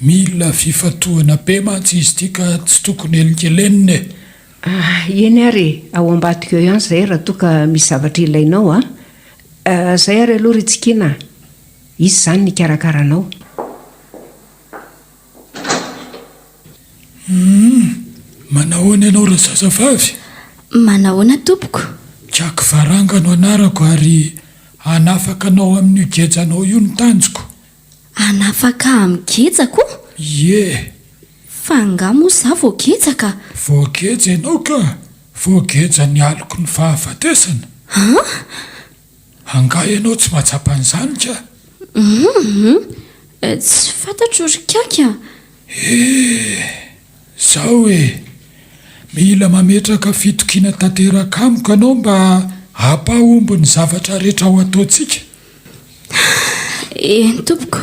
Mila fifantohana be mantsy izy ity ka tsy tokony helingelenina e! Ah, eny ary e! Ao ambadika eo ihany izahay raha toa ka misy zavatra ilainao an! Izay ary aloha ry Tsikiana a! Izy izany nikarakara anao. Humm! Manahoana ianao razazavavy? Manahoana tompoko? Jack Varanga no anarako ary hanafaka anao amin'io gejanao io ny tanjoko. Hanafaka ahy amin'ny gejako? Ie! Fa angaha moa izaho voageja ka? Voageja ianao ka! Voageja ny aloky ny fahafatesana. An? Angaha ianao tsy mahatsapa an'izany ka? Humm! Tsy fantatro ry Kaky a! Eh! Zao e! Mila mametraka fitokiana tanteraka amiko ianao mba hampahomby ny zavatra rehetra ho ataontsika. Eny tompoko,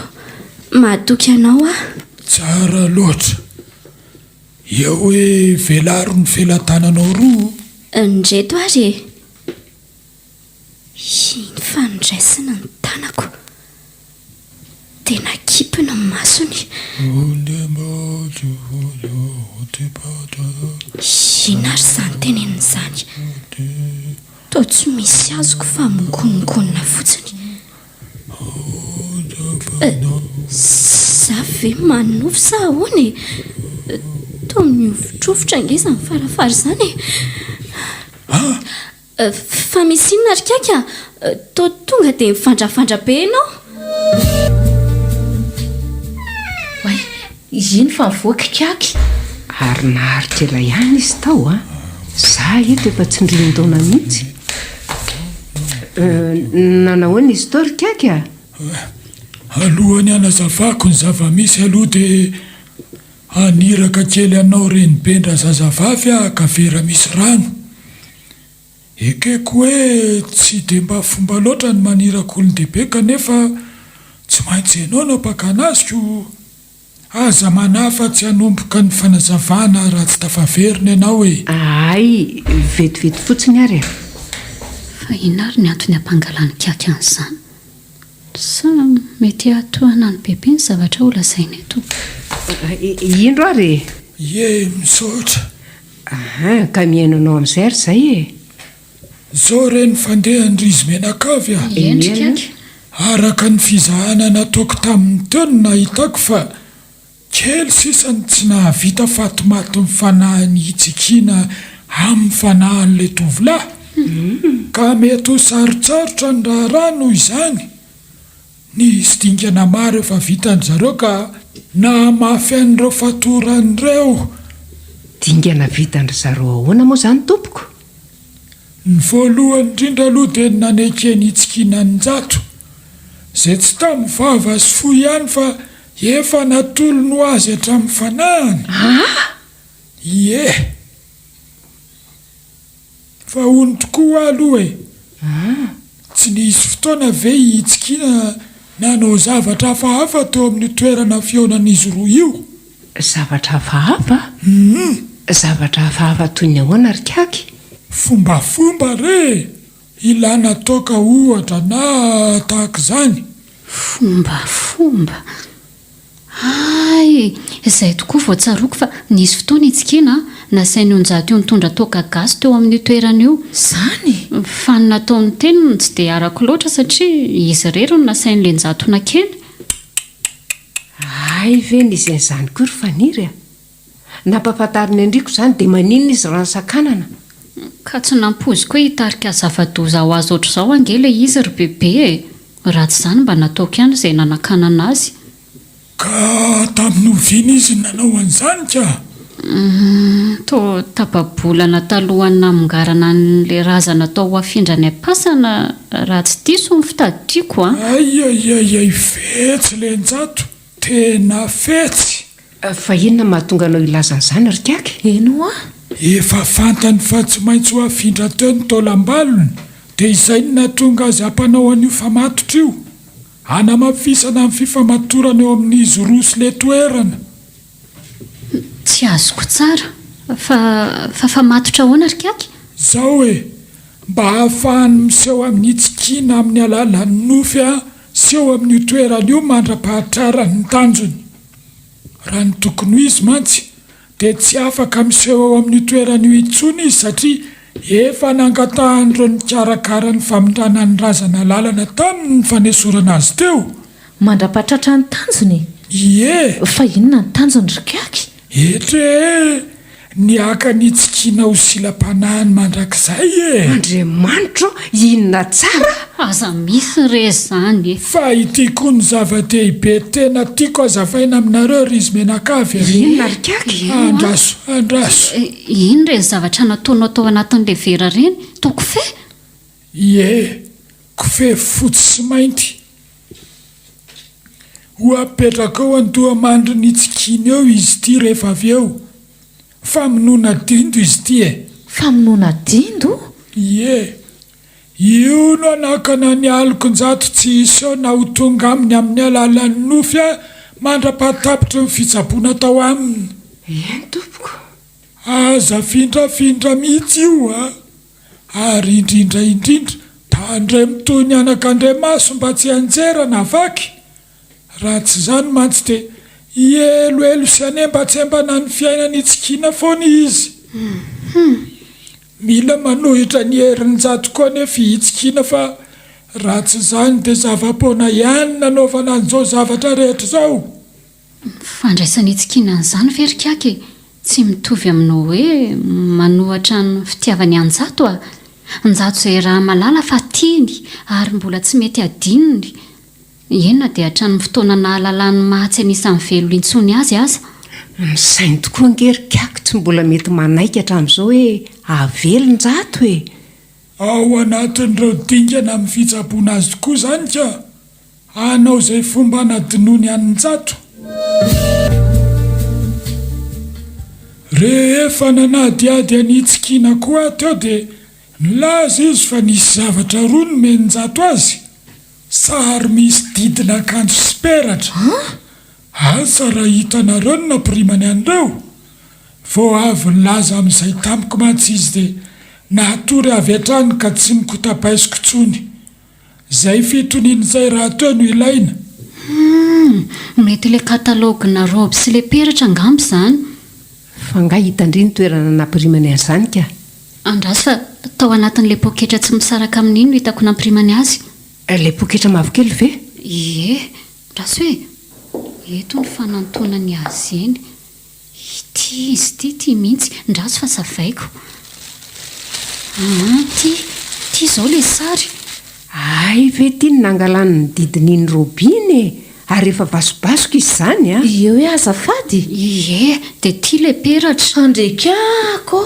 mahatoky anao aho. Tsara loatra. Eo hoe velaro ny felatananao roa. Ndreto ary e! Iny fa noraisina ny tanako. Dia nakipy ny masony. Inona ary izany teneniny izany? Toa tsy misy azoko fa migonongonona fotsiny. Za ve manonofy sa ahoana e? Toa mihovitrovitra ange izany farafara izany e! Fa misy inona ry Kaky a? Toa tonga dia mivandravandra be ianao? Oay, iny fa mivoaka i Kaky. Ary naharitra ela ihany izy tao a! Za eto efa tsindrian-daona mihitsy. Nanahoana izy tao ry Kaky a? Alohan'ny hanazavako ny zava-misy aloha dia haniraka kely anao reniben-drazazavavy aho haka vera misy rano. Ekeko hoe tsy dia mba fomba loatra ny maniraka olon-dehibe kanefa tsy maintsy ianao no hampakana azy ko. Aza manahy fa tsy hanomboka ny fanazavana raha tsy tafaverina ianao e! Hay, vetivety fotsiny ary e! Fa inona ary ny antony hampangalan'i Kiaky an'izany? Sa mety hahatohina an'i Bebe ny zavatra holazaina eto? Indro ary e! Ie, misaotra. Aha, ka mihaino anao amin'izay ary izay e! Zao re ny fandehany ry izy mianakavy a! Eny ry Kiaky. Araka ny fizahana nataoko taminy teo no nahitako fa kely sisa no tsy nahavita fatimatin'ny fanahiny hitsikiana amin'ny fanahin'ilay tovolahy. Ka mety ho sarotsarotra ny raharaha noho izany. Nisy dingana maro efa vitan-dry zareo ka nahamafy an'ireo fatorany ireo. Dingana vitan-dry zareo ahoana moa izany tompoko? Ny voalohany indrindra aloha dia ny nanekeny hitsikiana an'i Njato, izay tsy tamin'ny vava sy fo ihany fa efa natolony ho azy hatramin'ny fanahiny. Aa! Ie! Fa hono tokoa hoa aloha e! Tsy nisy fotoana ve i Tsikiana nanao zavatra hafahafa teo amin'io toerana fihaonan'izy roa io? Zavatra hafahafa? Zavatra hafahafa toy ny ahoana ry Kaky? Fombafomba re e! Ilana toaka ohatra na tahaka izany. Fombafomba? Hay! Izay tokoa vao tsaroako fa nisy fotoana i Tsikiana nasain'i Onjato io nitondra toaka gasy teo amin'io toerana io. Izany? Fa ny nataony teny no tsy dia arako loatra satria izy irery no nasain'i Lenjato nakeny. Hay ve nisy an'izany koa ry Faniry a! Nampahafantarin'i Andriako izany dia maninona izy raha nosakanana? Ka tsy nampoiziko hoe hitarika zava-doza ho azy ohatr'izao ange ilay izy ry bebe e! Raha tsy izany mba nataoko ihany izay nanakanana azy. Ka tamin'ny oviana izy no nanao an'izany ka? Humm, toa tapa-bolana talohan'ny namongarana an'ilay razana tao ho afindra any am-pasana raha tsy diso ny fitadidiako an! Aiaiaiai fetsy Lenjato, tena fetsy! Fa inona no mahatonga anao hilaza an'izany ry Kaky? Eny hoa! Efa fantany fa tsy maintsy ho afindra teo ny taolam-balony dia izay no nahatonga azy hampanao an'io famatotra io. Hanamafisana ny fifamatorana eo amin'izy roa sy le toerana. Tsy azoko tsara. Fa, fa famatotra ahoana ry Kaky? Zao e! Mba hahafahany miseho amin'ny hitsikiana amin'ny alalan'ny nofy sy eo amin'io toerana io mandra-pahatrarany ny tanjony. Raha ny tokony ho izy mantsy dia tsy afaka miseho eo amin'io toerana io intsony izy satria efa nangatahan'ireo nikarakara ny famindrana ny razana lalana taminy ny fanesorana azy teo. Mandra-pahatratra ny tanjony e! Ie! Fa inona ny tanjony ry Kaky? Eto e! Ny haka ny hitsikiana ho silam-panahiny mandrakizay e! Andriamanitro ô! Inona tsara? Aza misy re zany e! Fa ity koa ny zava-dehibe tena tiako hazavaina aminareo ry izy mianakavy a! Inona ry Kaky? Andraso, andraso. Inona ireny zavatra nataonao tao anatin'ilay vera ireny? Toa kofehy? Ie, kofehy fotsy sy mainty. Ho apetraka eo an-dohamandrin'i Tsikiana eo izy ity rehefa avy eo. Famonoana dindo izy ity e! Famonoana dindo? Ie. Io no hanakana ny alokin-jato tsy hiseho na ho tonga aminy amin'ny alalan'ny nofy mandra-pahatapitry ny fitsaboana atao aminy. Eny tompoko. Aza afindrafindra mihitsy io a! Ary indrindra indrindra, tandremo toy ny anakandriamaso mba tsy hianjera na vaky. Raha tsy izany mantsy dia hihelohelo sy hanembatsembana ny fiainany hitsikiana foana izy. Mila manohitra ny herinjato koa anefa i Hitsikiana fa raha tsy izany dia zava-poana ihany nanaovana an'izao zavatra rehetra izao. Ny fandraisan'i Tsikiana an'izany ve ry Kiaka e? Tsy mitovy amin'ny hoe manohatra ny fitiavany an'i Njato a! Njato izay raha malala fa tiany ary mbola tsy mety hadinony. Eny na dia hatramin'ny fotoana nahalalany maha tsy anisan'ny velona intsony azy aza. Ny sainy tokoa ange ry Kiaka tsy mbola mety manaiky hatramin'izao hoe hahavelona Njato e! Ao anatin'ireo dingana amin'ny fitsaboana azy tokoa izany ka! Hanao izay fomba hanadinoany an'i Njato. Rehefa nanadihady an'i Tsikiana koa aho teo dia nilaza izy fa nisy zavatra roa nomen'i Njato azy, sary misy didin'akanjo sy peratra. Asa raha hitanareo ny nampirimany an'ireo? Vao avy nilaza amin'izay tamiko mantsy izy dia natory avy hatrany ka tsy nikotabaisiko intsony. Izay fitoniana izay rahateo no ilaina. Humm, mety ilay catalogue-na robe sy ilay peratra angamba izany. Fa nga hitan-dry ny toerana nampirimany an'izany ka? Andraso fa tao anatin'ilay poketra tsy misaraka amin'iny no hitako nampirimany azy. Ilay poketra mavokely ve? Ie, andraso e! Eto ny fanantonany azy eny. Ity izy ity, ity mihitsy. Ndraso fa savaiko. Aa, ity, ity izao ilay sary. Hay ve ity no nangalany ny didin'iny Roby iny e! Ary efa vasobasoka izy izany an! Ie hoe azafady? Ie, dia ity ilay peratra. Andriakako!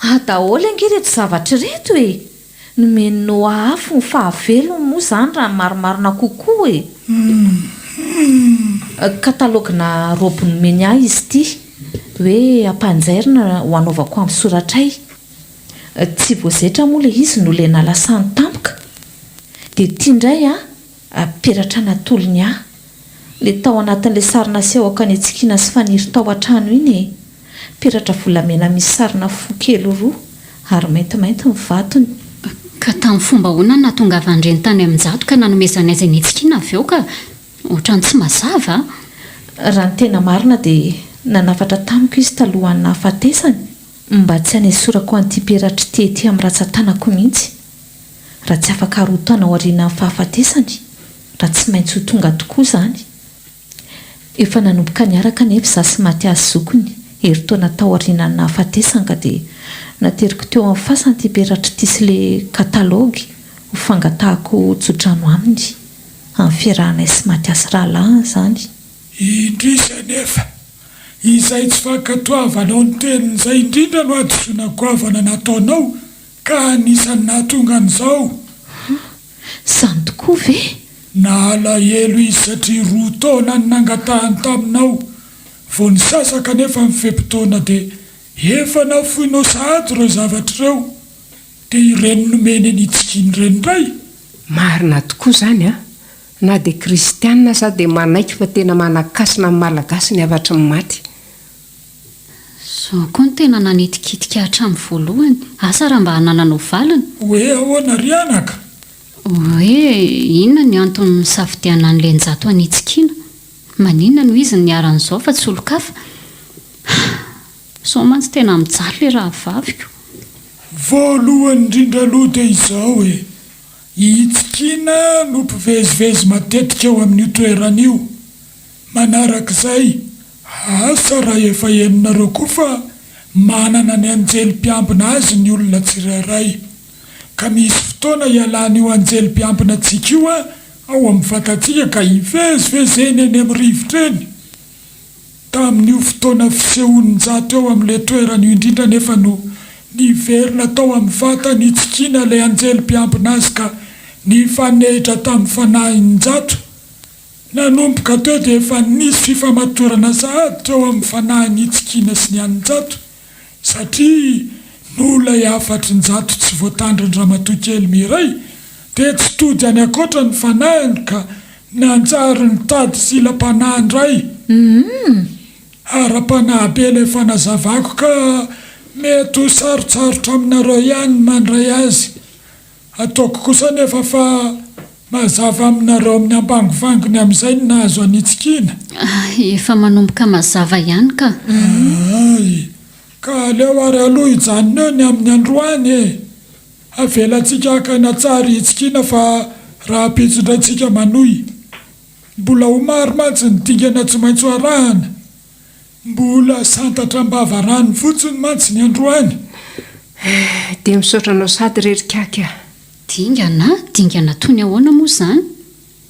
Ah daholo ange ireto zavatra ireto e! Nomen'i Noa afo ny fahavelony moa izany raha ny marimarina kokoa e! Katalaogy-na robe nomeny ahy izy ity, hoe ampanjairina ho hanaovako amin'ny soratray. Tsy voazetra moa ilay izy no ilay nalasany tampoka. Dia ity indray an, peratra natolony ahy. Ilay tao anatin'ilay sary nasehoko an'i Tsikiana sy Faniry tao an-trano iny e! Peratra volamena misy sarina fo kely roa ary maintimainty ny vatony. Ka tamin'ny fomba ahoana no nahatongavan'ireny tany amin-jato ka nanomezany azy an'i Tsikiana avy eo ka? Ohatran'ny tsy mazava a! Raha ny tena marina dia nanafatra tamiko izy talohan'ny nahafatesany mba tsy hanesorako an'ity peratra ity ety amin'ny ratsan-tanako mihitsy raha tsy afaka roa taona aorianan'ny fahafatesany. Raha tsy maintsy ho tonga tokoa izany. Efa nanomboka niaraka anefa izaho sy Mathias zokiny, herintaona taorianan'ny nahafatesany ka dia nateriko teo amin'ny fasany ity peratra ity sy ilay katalaogy ho fangatahako tsodrano aminy, amin'ny fiarahanay sy Mathias rahalahiny izany. Indrisy anefa, izay tsy fankatoavanao ny teniny izay indrindra no hadisoana goavana nataonao ka anisan'ny nahatonga an'izao. Hum, Izany tokoa ve? Nalahelo izy satria roa taona ny nangatahany taminao, vao nisasaka anefa ny fe-potoana dia efa nafoinao sahady ireo zavatra ireo, dia ireny nomeny an'i Tsikiana ireny indray? Marina tokoa izany an! Na dia kristianina aza aho dia manaiky fa tena manakasina ny Malagasy ny hafatry ny maty. Zao koa no tena nanitikitika hatramin'ny voalohany, asa raha mba hanananao valiny? Hoe ahoana ry anaka? Hoe inona ny antony nisafidianana an'i Lenjato hanitsikiana? Maninona no izy no niharan'izao fa tsy olon-kafa? Izao mantsy tena mijaly ilay rahavaviko. Voalohany indrindra aloha dia izao e, i Tsikiana no mpivezivezy matetika ao amin'io toerana io. Manarak'izay, asa raha efa henonareo koa fa manana ny anjely mpiambina azy ny olona tsirairay. Ka misy fotoana ialan'io anjely mpiambina antsika io ao amin'ny vatantsika ka hivezivezeny eny amin'ny rivotra eny. Tamin'io fotoana fisehoan-jato eo amin'ilay toerana io indrindra anefa no niverina tao amin'ny vatany hitsikiana ilay anjely mpiambina azy ka nifanehitra tamin'ny fanahin-jato. Nanomboka teo dia efa nisy fifamatorana sahady teo amin'ny fanahin'i Tsikiana sy ny an'i Njato, satria noho ilay hafatr'i Njato tsy voatandrin-dramatoa kely Mireille dia tsy tody any ankoatra ny fanahiny ka nanjary nitady silam-panahy indray. Ara-panahy be ilay fanazavako ka mety ho sarotsarotra aminareo ihany ny mandray azy. Ataoko kosa anefa fa mazava aminareo amin'ny ambangovangony amin'izay ny nahazo an'i Tsikiana. Efa manomboka mazava ihany ka. Hay! Ka aleo ary aloha hijanona eo ny amin'ny androany e! Avelantsika haka aina tsara i Tsikiana fa rahampitso indray tsika manohy. Mbola ho maro mantsy ny dingana tsy maintsy ho arahana. Mbola santatra am-bava rano fotsiny mantsy ny androany. Eh, dia misaotra anao sady re ry Kaky a! Dingana? Dingana toy ny ahoana moa izany?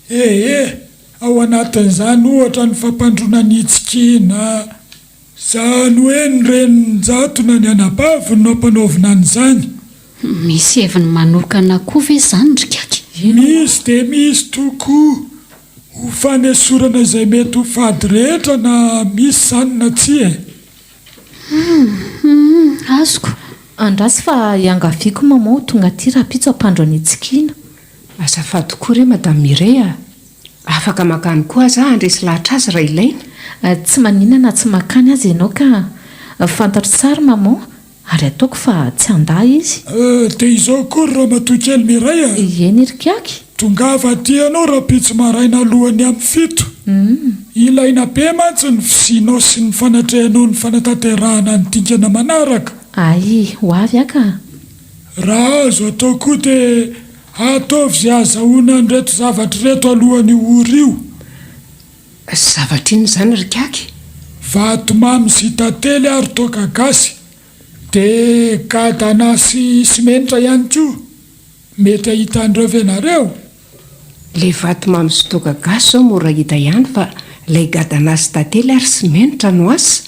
Eh eh, ao anatin'izany ohatra ny fampandroana ny tsikiana, izany hoe ny renin-jato na ny anabaviny no ampanaovina an'izany. Misy heviny manokana koa ve izany ry Kaky? Misy dia misy tokoa. Ho fanesorana izay mety ho fady rehetra na misy izany na tsia e! Hum hum azoko. Andraso fa iangaviako maman ho tonga aty rahampitso hampandro an'i Tsikiana. Azafady koa re Madame Mireille a! Afaka mankany koa aza aho handresy lahatra azy raha ilaina. Tsy maninona na tsy mankany aza ianao ka. Fantatro tsara maman ary ataoko fa tsy handà izy. Euh, dia izao koa ry ramatoa kely Mireille a! Eny ry Kiaky. Tongava aty ianao rahampitso maraina alohan'ny amin'ny fito. Ilaina be mantsy ny fisianao sy ny fanatrehanao ny fanatanterahana ny dingana manaraka. Ay, ho avy aho ka. Raha azo atao koa dia ataovy izay ahazahoana an'ireto zavatra ireto alohan'io ora io. Zavatra inona izany ry Kiaky? Vatomamy sy tantely ary toaka gasy, dia gadana sy simenitra ihany koa. Mety hahita an'ireo ve nareo? Ilay vatomamy sy toaka gasy izao mora hita ihany fa ilay gadana sy tantely ary simenitra no asa?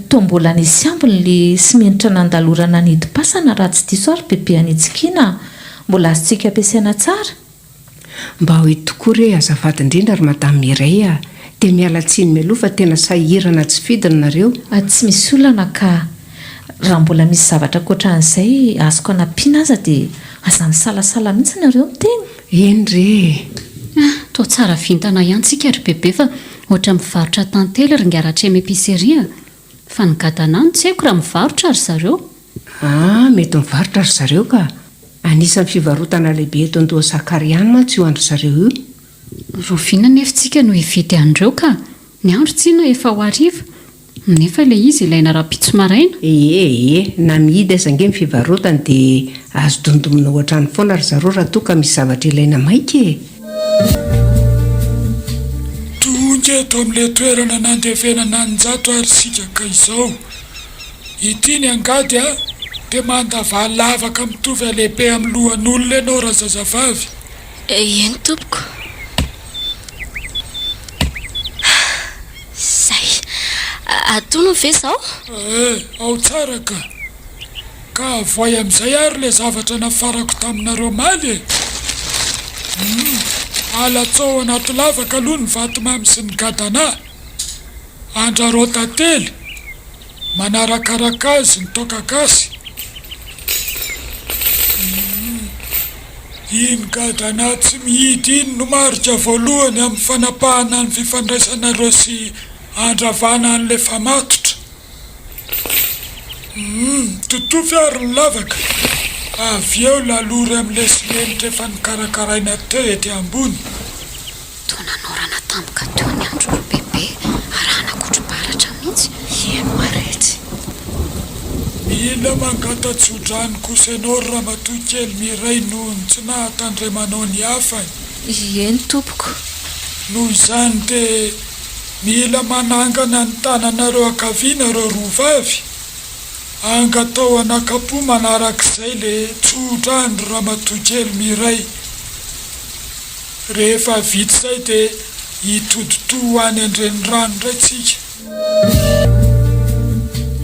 Toa mbola nisy ambiny le simenitra nandalorana nidim-pasana raha tsy diso ary bebe an'Itsikiana a! Mbola azontsika ampiasaina tsara? Mba ho eto tokoa re azafady indrindra ry Madame Mireille a! Dia miala tsiny mialoha fa tena sahirana tsy fidiny nareo. Tsy misy olana ka! Raha mbola misy zavatra ankoatran'izay azoko anampiana aza dia aza misalasala mihitsy nareo miteny. Eny re e! Ah, toa tsara vintana ihany tsika ry bebe fa ohatra mivarotra tantely ry ingahy Ratrema épicerie a! Fa ny gadana no tsy haiko raha mivarotra ry zareo. Ah, mety mivarotra ry zareo ka! Anisan'ny fivarotana lehibe eto Andohasakary ihany mantsy io an-dry zareo io. Rahoviana anefa tsika no hividy an'ireo ka! Ny andro tsinona efa ho hariva, nefa ilay izy ilaina rahampitso maraina. Ie e, na mihidy aza ange ny fivarotany dia azo dondomina ao an-trano foana ry zareo raha toa ka misy zavatra ilaina maika e! Tonga eto amin'ilay toerana nandevenana an'Njato ary isika ka izao. Ity ny angady a! Dia mandavaha lavaka mitovy halehibe amin'ny lohan'olona ianao razazavavy. Eny tompoko. Zay. Atonony ve izao? Eh, ao tsara ka. Ka avoay amin'izay ary ilay zavatra nafarako taminareo omaly e! Hum, alatsao ao anaty lavaka aloha ny vatomamy sy ny gadana. Andrarao tantely. Manarakaraka azy ny toaka gasy. Hum. Iny gadana tsy mihidy iny no marika voalohany amin'ny fanapahana ny fifandraisanareo sy handravana an'ilay famatotra. Humm, totofy ary ny lavaka, avy eo lalory amin'ilay simenitra efa nokarakaraina teo ety ambony. Toa nanorana tampoka teo ny andro ry bebe arahana kotro-baratra mihitsy. Heno ary etsy. Mila mangata-tsodrano kosa ianao ry ramatoa kely Mireille noho ny tsy nahatandremanao ny hafany. Eny tompoko. Noho izany dia mila manangana ny tananareo ankavia nareo roa vavy. Angatao anakam-po manarak'izay le tsodrano ry ramatoa kely Mireille. Rehefa vita izay dia hitodi-doha ho any an-drenirano indray tsika.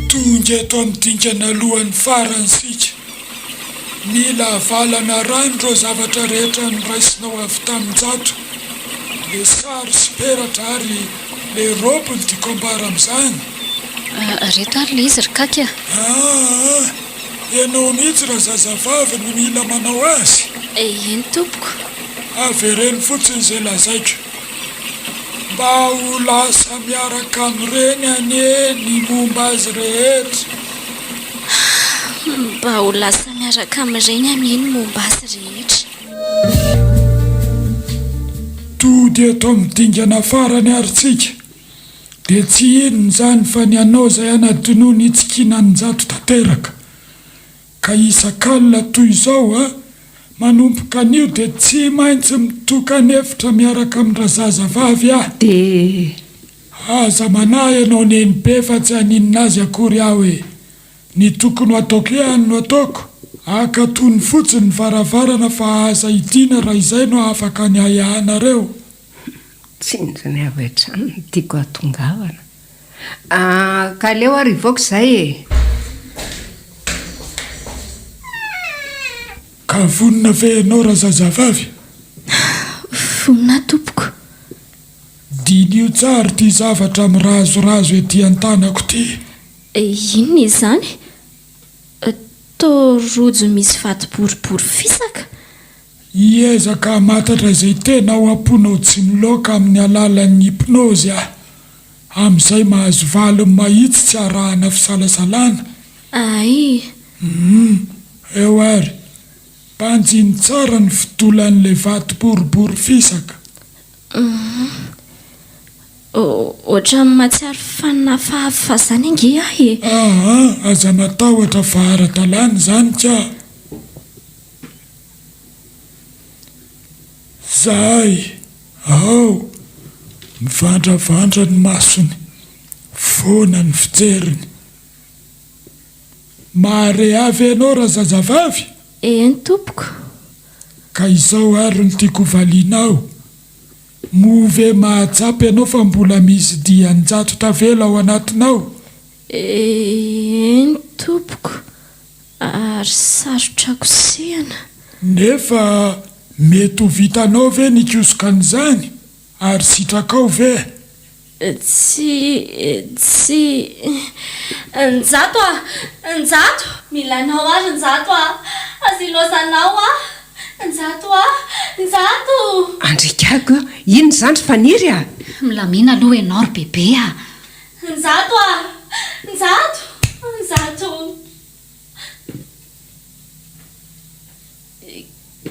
Tonga eto amin'ny dingana alohan'ny farany isika. Mila avalana rano ireo zavatra rehetra noraisinao avy tamin-jato. Le sary sy peratra ary le robe no tiako ambara amin'izany. Reto ary le izy ry Kaky a! Aa! Ianao mihitsy razazavavy no mila manao azy. Eny tompoko. Avereno fotsiny izay lazaiko. Mba ho lasa miaraka amin'ireny anie ny momba azy rehetra. Mba ho lasa miaraka amin'ireny anie ny momba azy rehetra. Tody eto amin'ny dingana farany ary tsika. Dia tsy inona izany fa ny anao izay hanadinoana hitsikiana an'Njato tanteraka. Ka isak'alina toy izao a, manomboka anio dia tsy maintsy mitokan'efitra miaraka amin-drazazavavy aho. Dia. Aza manahy ianao nenibe fa tsy haninona azy akory aho e. Ny tokony ho ataoko ihany no ataoko, akatony fotsiny ny varavarana fa aza hidiana raha izay no hahafaka ny ahiahinareo. Tsinjony avy hatrany no tiako hahatongavana. Ah, ka aleo ary hivoaka izay e! Ka vonona ve ianao razazavavy? Vonona tompoko. Diniho tsara ity zavatra mirazorazo ety an-tanako ity. Inona izany? Toa rojo misy vato boribory fisaka? Hiezaka hamantatra izay tena ao am-ponao tsy miloaka amin'ny alalan'ny hypnose aho. Amin'izay mahazo valiny mahitsy tsy arahana fisalasalana. Ay! Hum, eo ary. Banjino tsara ny fidolan'ilay vato boribory fisaka. Hum. Ohatran'ny mahatsiaro fanina hafahafa izany ange aho e! Aa, aza matahotra fa ara-dalàna izany ka! Zay! Ao! Mivandravandra ny masony, foana ny fijeriny. Mahare ahy ve ianao razazavavy? Eny tompoko. Ka izao ary no tiako hovalianao, Moa ve mahatsapa ianao fa mbola misy dian-jato tavela ao anatinao? Eny tompoko, ary sarotra kosehina. Nefa mety ho vitanao ve ny hikosoka an'izany? Ary sitrakao ve? Tsy, tsy. Njato a! Njato! Mila anao aho ry Njato a! Aza ilaozanao aho! Njato a! Njato! Andrikago a! Inona izany ry Faniry a? Milamina aloha ianao ry bebe a! Njato a! Njato! Njato!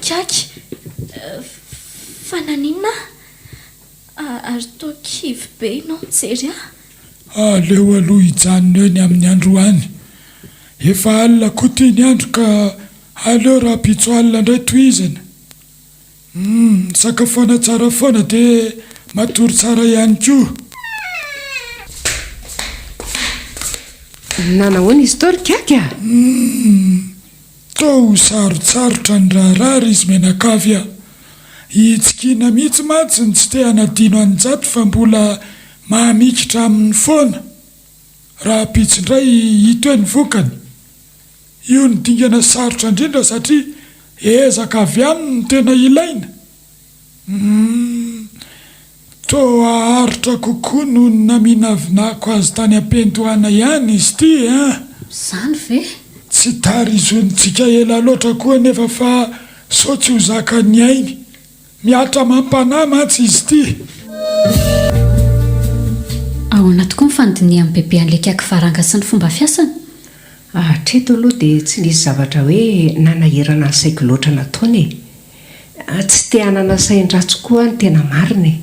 Kiaky, fa naninona aho? Ary toa kivy be ianao mijery ahy. Aleo aloha hijanona eo ny amin'ny androany. Efa alina koa ity ny andro ka aleo rahampitso alina indray tohizana. Humm, misakafoana tsara foana dia matory tsara ihany koa. Nanahoana izy tao ry Kiaky a? Humm, toa ho sarotsarotra ny raharaha ry izy mianakavy a! Hitsikiana mihitsy mantsy ny tsy te hanadino an'i Njato fa mbola mahamikitra aminy foana. Rahampitso indray hita eo ny vokany. Io no dingana sarotra indrindra satria ezaka avy aminy no tena ilaina. Humm. Toa haharitra kokoa noho ny naminavinako azy tany am-piandohana ihany izy ity an! Izany ve? Tsy tarizonintsika ela loatra koa anefa fa sao tsy ho zakan'ny ainy. Mihatra amam-panahy mantsy izy ity. Ahoana tokoa ny fandinihan'i Bebe an'ilay kiakivaranga sy ny fomba fiasany? Hatreto aloha dia tsy nisy zavatra hoe nanahirana ny saiko loatra nataony e! Tsy te hanana sain-dratsy koa aho ny tena marina e!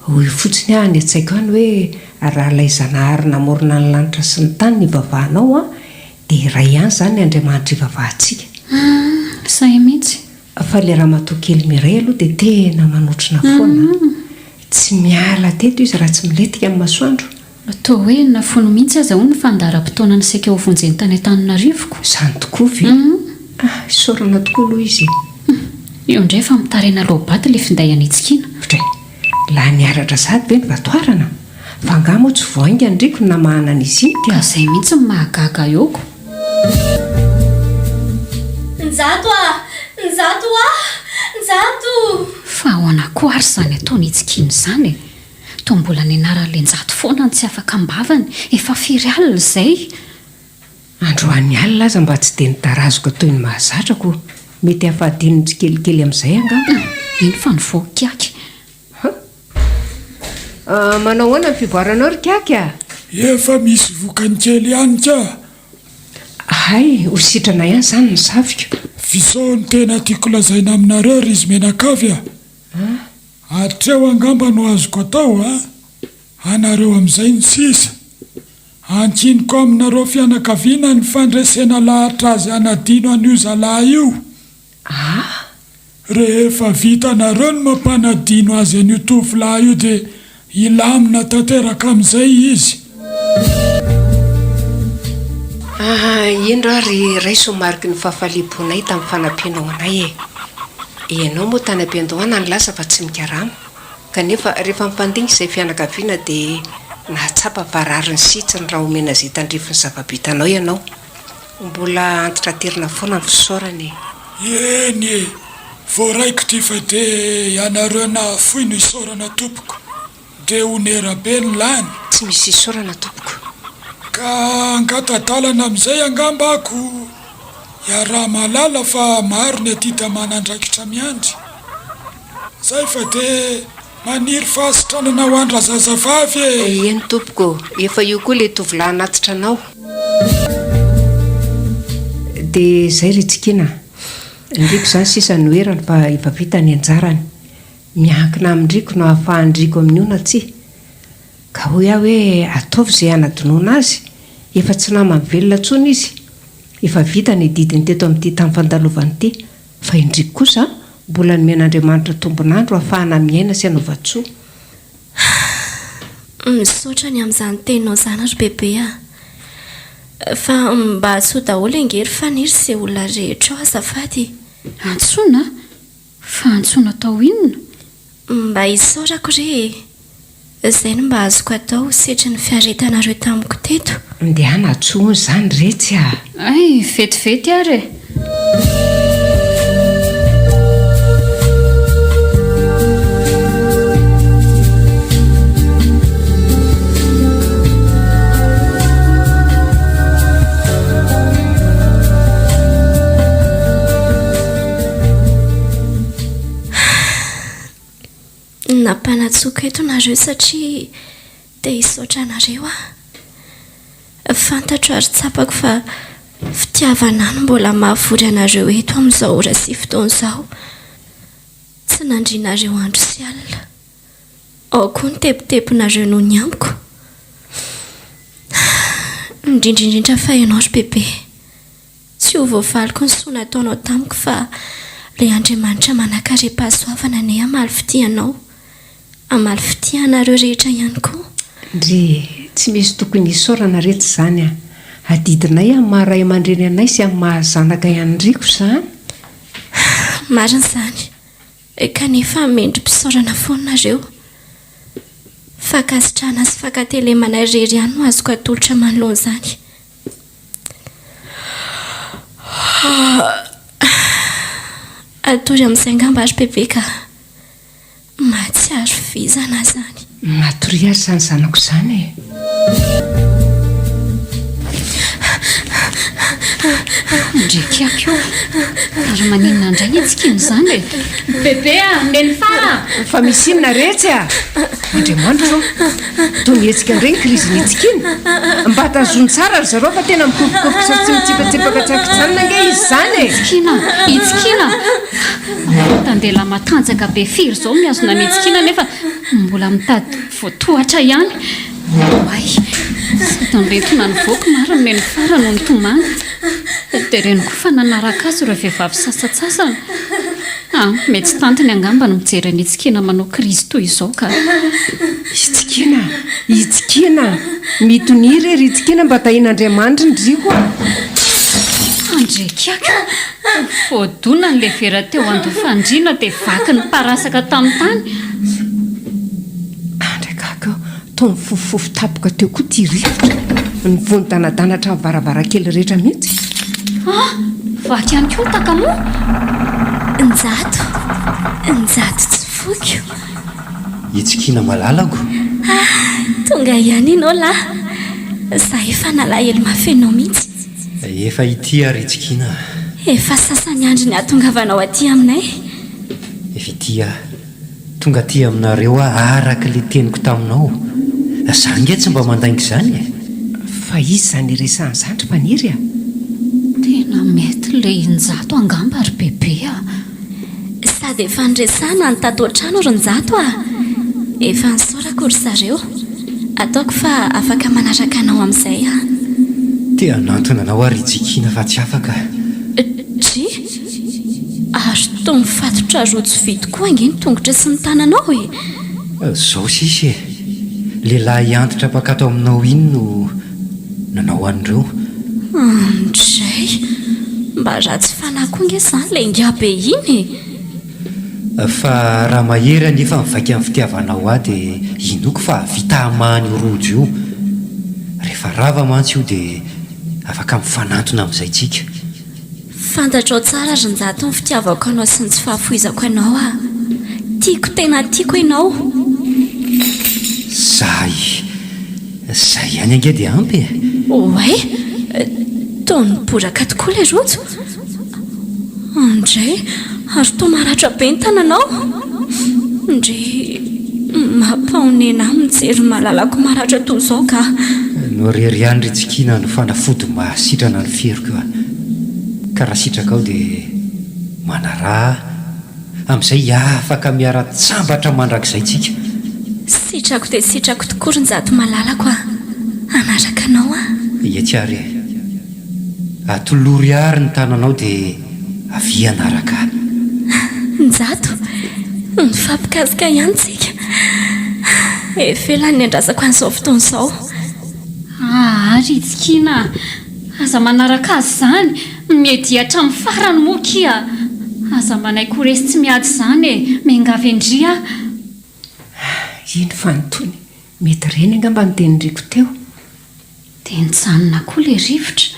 Hoy fotsiny aho any an-tsaiko any hoe raha ilay Zanahary namorona ny lanitra sy ny tany no ivavahanao an, dia iray ihany izany ny Andriamanitra ivavahantsika. Humm, sahy mihitsy. Fa ilay ramatoa kely Mireille aloha dia tena manotrona foana an! Tsy miala teto izy raha tsy milentika ny masoandro. Toa hoe nafoiny mihitsy aza hono ny fandaharam-potoanany saika ho vonjeny tany Antananarivo ko. Izany tokoa ve? Ah, isaorana tokoa aloha izy e. Hum, io indray fa mitaraina loa-bato ilay finday anitsikiana. Dray, lany aratra sahady ve ny vatoarana? Fa angaha moa tsy vao haingana ry ko ny namahana an'izy iny ka? Ka izay mihitsy no mahagaga eo ko. Njato a! Njato a! Njato! Fa ahoana koa ary izany ataony hitsikiana izany e? Toa mbola ny anaran'ilay Njato foana no tsy afaka am-bavany, efa firy alina izay? Androany alina aza mba tsy dia nitarazoka toy ny mahazatra ko! Mety hafahadinony tsikelikely amin'izay angamba? Iny fa nivoaka kiaky. Huh? Manao ahoana ny fivoaranao ry kiaky a? Efa misy vokany kely ihany ka! Hay, ho sitrana ihany izany ny saviko. F'izao no tena tiako lazaina aminareo ry izy mianakavy a! Hatreo angamba no azoko atao a! Anareo amin'izay ny sisa. Ankiniko aminareo fianakaviana ny fandresena lahatra azy hanadino an'io zalahy io. Ah! Rehefa vitanareo ny mampanadino azy an'io tovolahy io dia hilamina tanteraka amin'izay izy. Ah, indro ary raiso ho mariky ny fahafaliam-ponay tamin'ny fanampianao anay e! Ianao moa tany am-piandohana nilaza fa tsy mikarama, kanefa rehefa nifandinika izay fianakaviana dia nahatsapa fa rariny sy hitsiny raha omena izay tandrifin'ny zava-bitanao ianao. Mbola antitraterina foana ny fisaorana e! Eny e! Voaraiko ity fa dia ianareo nahafoy no isaorana tompoko. Dia onera be ny lany. Tsy misy isaorana tompoko. Ka angata-dalana amin'izay angamba ako. Iaraha-mahalala fa maro ny adidy aman'andraikitra miandry. Zay fa dia maniry fahasitranana ho an-drazazavavy e! Eny tompoko, efa io koa ilay tovolahy hanatitra anao. Dia izay ry Tsikiana a! Ndriko izany sisa no erany fa efa vita ny anjarany. Miankina amin-driko no ahafahan-driko amin'io na tsia. Ka hoy aho hoe ataovy izay hanadinoana azy, efa tsy naman'ny velona intsony izy. Efa vita ny adidiny teto amin'ity tany fandalovana ity. Fa i Ndriky kosa mbola nomen'Andriamanitra tombon'andro hahafahana miaina sy hanaovan-tsoa. Misaotra ny amin'izany teninao izany ry bebe a! Fa mba antsoy daholo ange ry Faniry sy izay olona rehetra eo azafady e! Antsoina? Fa antsoina atao inona? Mba isaorako re e! Izay no mba azoko atao setrin'ny fiaretanareo tamiko teto. Ndehana antsoy hono izany retsy a! Hay, vetivety ary e! Nampanantsoiko eto nareo satria te hisaotra anareo aho. Fantatro ary tsapako fa fitiavana ahy no mbola mahavory anareo eto amin'izao ora sy fotoana izao. Tsy nandrianareo andro sy alina. Ao koa ny tebitebinareo noho ny amiko. Indrindra indrindra fa ianao ry bebe. Tsy ho voavaliko ny soa nataonao tamiko fa ilay Andriamanitra manankarem-pahasoavana anie hamaly fitia anao, hamaly fitia anareo rehetra ihany koa. Ndry, tsy misy tokony hisaorana re tsy izany an! Adidinay amin'ny maha ray aman-dreny anay sy amin'ny maha zanaka an'i Rico izany. Marina izany, kanefa mendri-pisaorana foana nareo. Fankasitrahana sy fankatelemana irery ihany no azoko atolotra manoloana izany. Atory amin'izay angamba ry bebe ka. Mahatsiaro vizana izany. Matoria ary izany zanako izany e. Ndreky ako io. Ary maninona indray i Tsikiana izany e? Bebe a! Nenifara a! Fa misy inona retsy a? Andriamanitra ô! Toa mihetsika indray ny krizin'i Tsikiana. Mba tazony tsara ry zareo fa tena mikofokofoka sy tsy mitsipatsipaka tsy an-kijanona ange izy izany e! Tsikiana! I Tsikiana! Fatan-dehilahy matanjaka be firy izao mihazona an'i Tsikiana nefa mbola mitady voatohatra ihany. Oay! Sady nireto nanivoako marina nenifara no nitomany. Dia reny koa fa nanaraka azy ireo vehivavy sasantsasany. Ah, mety tsy tantiny angamba ny mijery an'i Itsikina manao crise toy izao ka. Itsikina, Itsikina, mitonia re ry Itsikina mba tahian'Andriamanitra ny driako a! Andrekiaka, voadona ny levera teo andoha fandriana dia vaky niparasaka tamin'ny tany. Andrekaka, Toa nifofofofo tampoka teo koa ity rivotra, nivonidanadana hatramin'ny varavarankely rehetra mihitsy. Ah! Vaky ihany koa ny takamoa! Njato, Njato tsy foiko. Itsikiana malalako. Ah! Tonga ihany ianao lahy. Za efa nalahelo mafy anao mihitsy. Efa ity ary Itsikiana a. Efa sasany andro ny hahatongavanao aty aminay. Efa ity aho. Tonga aty aminareo aho araka ilay teniko taminao. Za ange tsy mba mandainga izany e! Fa iza izany iresahana izany ry Faniry a? Tena mety ilay Njato angamba ry Bebe a! Sady efa niresahana ny tato an-trano ry Njato a! Efa nisaorako ry zareo. Ataoko fa afaka manaraka anao amin'izay aho. Te hanantona anao aho ry Tsikiana fa tsy afaka. Dry! Ary toa mifatotra rojo vy tokoa ange ny tongotra sy ny tananao e! Zao sisa e! Lehilahy antitra mpakato aminao iny no nanao an'ireo. Andray! Mba ratsy fanahy koa ange izany ilay ingahy be iny e! Fa raha mahery anefa ny vaikan'ny fitiavanao ahy dia inoako fa hahavita hamaha an'io rojo io. Rehefa rava mantsy io dia afaka mifanantona amin'izay tsika. Fantatrao tsara ry Njato ny fitiavako anao sy ny tsy fahafoizako anao ah. Tiako tena tiako ianao. Zay, zay ihany ange dia ampy e. Oay! Toa niboraka tokoa ilay rojo. Andray, ary toa maratra be ny tananao? Ndry, mampahonena ahy mijery ny malalako maratra toy izao ka. Ianao irery ihany ry Tsikiana no fanafody mahasitrana ny feriko a! Ka raha sitrakao dia manaraha ahy, amin'izay afaka miara-tsambatra mandrakizay tsika. Sitrako dia sitrako tokoa ry Njato malalako a! Hanaraka anao aho. Etsy ary e! Atolory àry ny tananao dia avia hanaraka ahy. Njato, mifampikasoka ihany tsika. Efa ela no niandrasako an'izao fotoana izao. Aa ry Tsikiana a! Aza manaraka azy izany, miadia hatramin'ny farany moa kia! Aza manaiky ho resy tsy miady izany e! Miangavy an-dry aho. Iny fa nitony. Mety ireny angamba no tenin-driko teo. Dia nijanona koa ilay rivotra.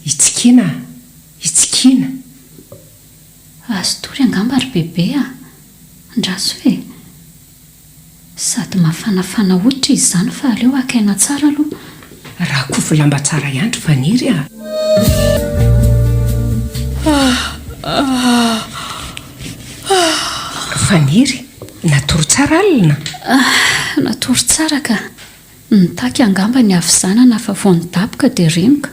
Itsikiana a! Itsikiana! Azo tory angamba ry bebe a! Andraso e! Sady mafanafana hoditra izy izany fa aleo haka aina tsara aloha. Rakofy lamba tsara ihany ry Faniry a! Faniry, natory tsara alina? Natory tsara ka! Nitaky angamba ny havizanana fa vao nidaboka dia renoka.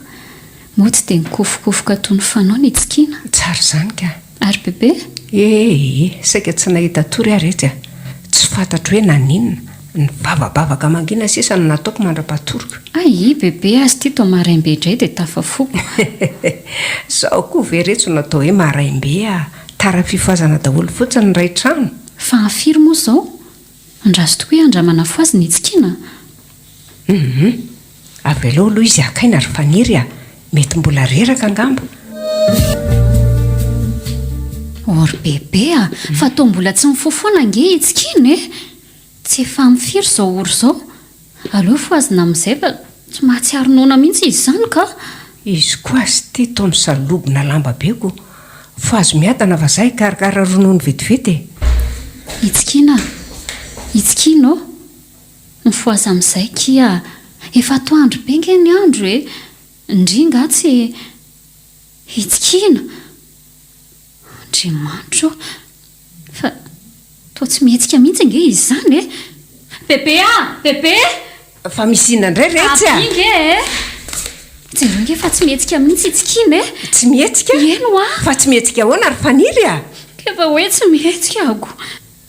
Mody dia nikofokofoka toy ny fanao ny tsikiana. Tsara izany ka! Ary bebe? Ee, saika tsy nahita tory aho retsy a! Tsy fantatro hoe naninona, nivavabavaka mangina sisa no nataoko mandra-patoriko. Ay, bebe azy ity toa maraim-be indray dia tafafoko. Izao koa ve retsy no atao hoe maraim-be a! Tara fifohazana daholo fotsiny ny iray trano. Fa firy moa izao? Andraso tokoa hoe andramana fohazy ny hitsikiana a! Hum! Avelao aloha izy haka aina ry Faniry a! Mety mbola reraka angamba. Oh ry bebe a! Fa toa mbola tsy mifoha foana ange hitsikiana e! Tsy efa amin'ny firy izao ora izao? Aleo fohazina amin'izay fa tsy mahatsiaro noana mihitsy izy izany ka! Izy koa azy ity toa misalobona lamba be ko! Fohazo miadana fa za hikarakara ronono vetivety e! Hitsikiana a! Hitsikiana ô! Mifohaza amin'izay kia a! Efa atoandro be nge ny andro e! Ndry nga tsy hitsikiana? Andriamanitra ô! Fa toa tsy mihetsika mihitsy ange izy izany e! Bebe a! Bebe! Fa misy inona indray retsy a? Avia nge e! Jereo nge fa tsy mihetsika mihitsy i Tsikiana e! Tsy mihetsika? Eny hoa! Fa tsy mihetsika ahoana ry Faniry a? K'efa hoe tsy mihetsika ako!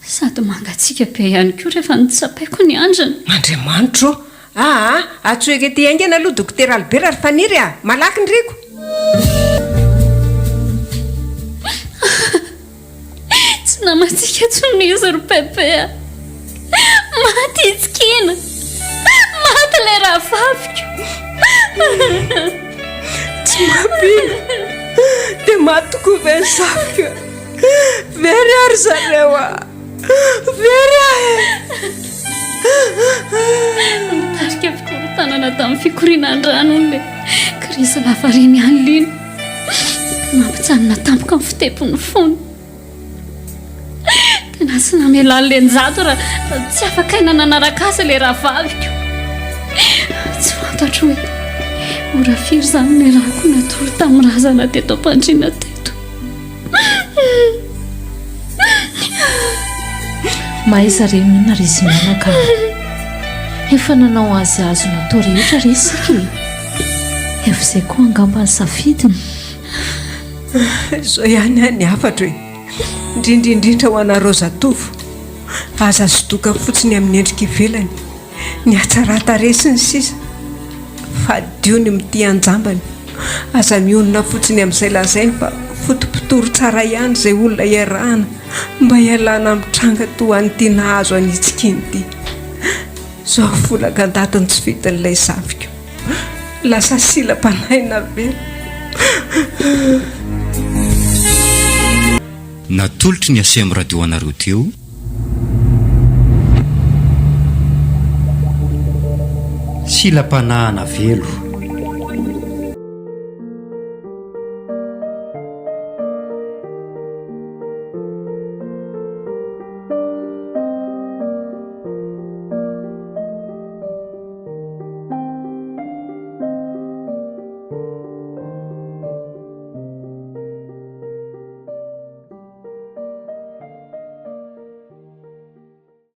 Sady mangatsiaka be ihany koa rehefa notsapaiko ny andriny. Andriamanitro ô! Aa! Antsoiko ety haingana aloha Dokotera Albert ry Faniry a! Malaky ny riko! Tsy namantsika intsony izy ry Pepe a! Maty i Tsikiana! Maty ilay rahavaviko! Tsy mampino! Dia maty tokoa ve ny zafiko? Very aho ry zareo a! Very aho e! Nitarika fikorontanana tamin'ny fikorianan-drano hono ilay krizy lavareny alina iny. Nampijanona tampoka ny fitepon'ny fony. Tena tsy namela an'i Lenjato raha tsy afaka aina nanaraka azy ilay rahavaviko. Tsy fantatro hoe ora firy izany niarahako natory tamin'ny razana teto am-pandriana teto. Mahaiza re inona ry izy mianaka a! Efa nanao azy azo natao rehetra re isika e! Efa izay koa angamba ny safidiny. Izao ihany aho ny hafatro e! Indrindra indrindra ho anareo zatovo, aza sodoka fotsiny amin'ny endrika ivelany. ny hatsaran-tarehy sy ny sisa Fadio ny mitia an-jambany, aza mionona fotsiny amin'izay lazainy fa fotopotoro tsara ihany izay olona iarahana mba hialana amin'ny tranga toa an'ity nahazo an'i Itsikiny ity. Izao folaka an-dadiny tsy fidin'ilay zafiko. Lasa silam-panahy navela. Natolotry ny Aceem Radio anareo teo. Silam-panahana velo.